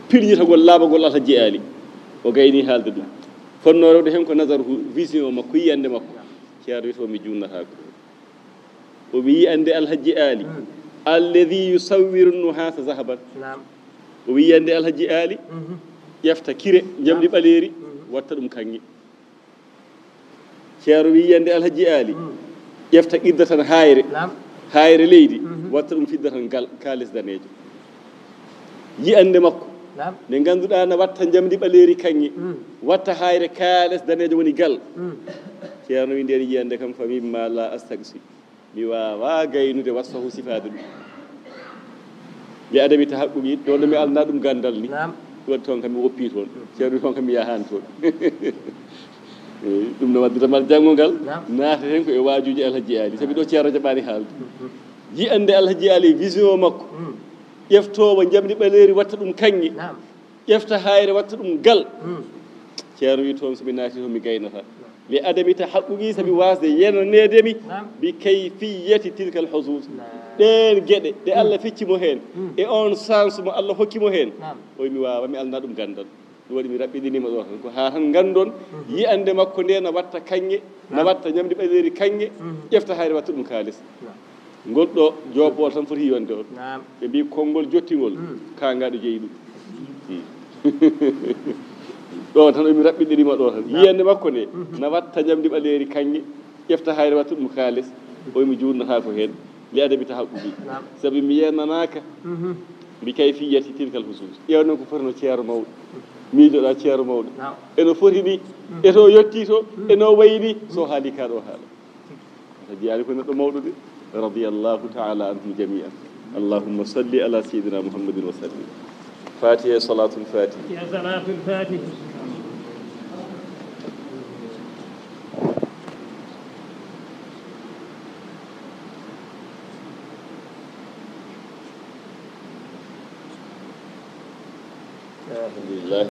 pirñitagol laaɓagol Alhaji Ali. O gayni haalde ɗum. Fotnoo rewde heen ko nazaruhu, vision makko, yiyande makko. Ceerno wi, "To mi juunnataako." O wi, "Yiyande Alhaji Ali, mm, alladhi yusawwiru nuhasa zahaban." Naam. O wi, "Yiyande Alhaji Ali, mhm, ƴefta kire, njamndi, naam, ɓaleeri, mhm, watta ɗum kaŋŋe." Ceerno wi, "Yiyande Alhaji Ali, mm, ƴefta fiddatan, haayre, naam, haayre leydi, mhm, watta ɗum fiddatan gal, kaalis daneejo." Yiyande makko, naam, nde ngannduɗaa na watta njamndi ɓaleeri kaŋŋe, mm, watta haayre kaalis daneejo woni gal. Mm. Ceerno wi, "Ndeen yiyande kam, fa mimma la astaqsi." Mi waawaa gaynude wasfahu, sifaade ɗum. Li adami tahaqquqi, ɗo ɗo mi alna ɗum ganndal ni. Naam. Ɗum waɗi toon kam mi woppi toon. Ceerno wi, "Toon kam mi yahaani toon." Eey, ɗum no waddata mal janngo ngal. Naam. Naata heen ko e waajuuji Alhaji Ali. Sabi ɗo Ceerno jaɓaani haalde. Mhm. Yiyande Alhaji Ali, vision makko. Mm. Ƴeftoowo njamndi ɓaleeri watta ɗum kaŋŋe. Naam. Ƴefta haayre watta ɗum gal. Mm. Ceerno wi, "Toon so mi naati toon mi gaynata." Naam. Li adami tahaqquqi, sabi, mm, waasde yenaneede mi, naam, bi kayfiyati tilka al huzuz. Naam. Ɗeen geɗe ɗe, mm, Allah fecci mo heen, mm, e oon chance mo Allah hokki mo heen. Naam. O wi, "Mi waawaa, mi alna ɗum ganndal." Ɗum waɗi mi raɓɓiɗiniima ɗo tan. Ko haa tan nganndon, mhm, yiyande makko nde na watta kaŋŋe, na, naam, watta njamndi ɓaleeri kaŋŋe, mhm, ƴefta haayre watta ɗum kaalis. Naam. Ngol ɗo jooɓool tan foti yonde on. Naam. Ɓe mbii konngol jottingol, mm, kaangaaɗo jeyi ɗum. Mm. Ɗo tan o mi raɓɓiɗirima ɗo tan. Naam. Yiyande makko nde, mhm, na watta njamndi ɓaleeri kaŋŋe, ƴefta haayre watta ɗum kaalis. O mi juurnata ko heen. Li adami tahaqquqi. Naam. Sabi mi yenanaaka, mhm, bi kayfiyati tilka al huzuz. Ƴeew noon ko foti no Ceerno mawɗo. Miijoɗaa Ceerno mawɗo. Naam. Eno foti ni, mm, e to yotti to, mm, eno wayi ni, so haali ka ɗo haala. Alhaji Ali ko neɗɗo mawɗo de. Radiyallahu ta'ala anhum jami'an. Allahumma salli ala sayyidina Muhammadin wa sallim. Fatiha, salatul fatiha. Ya salatul fatiha. Alhamdulillah.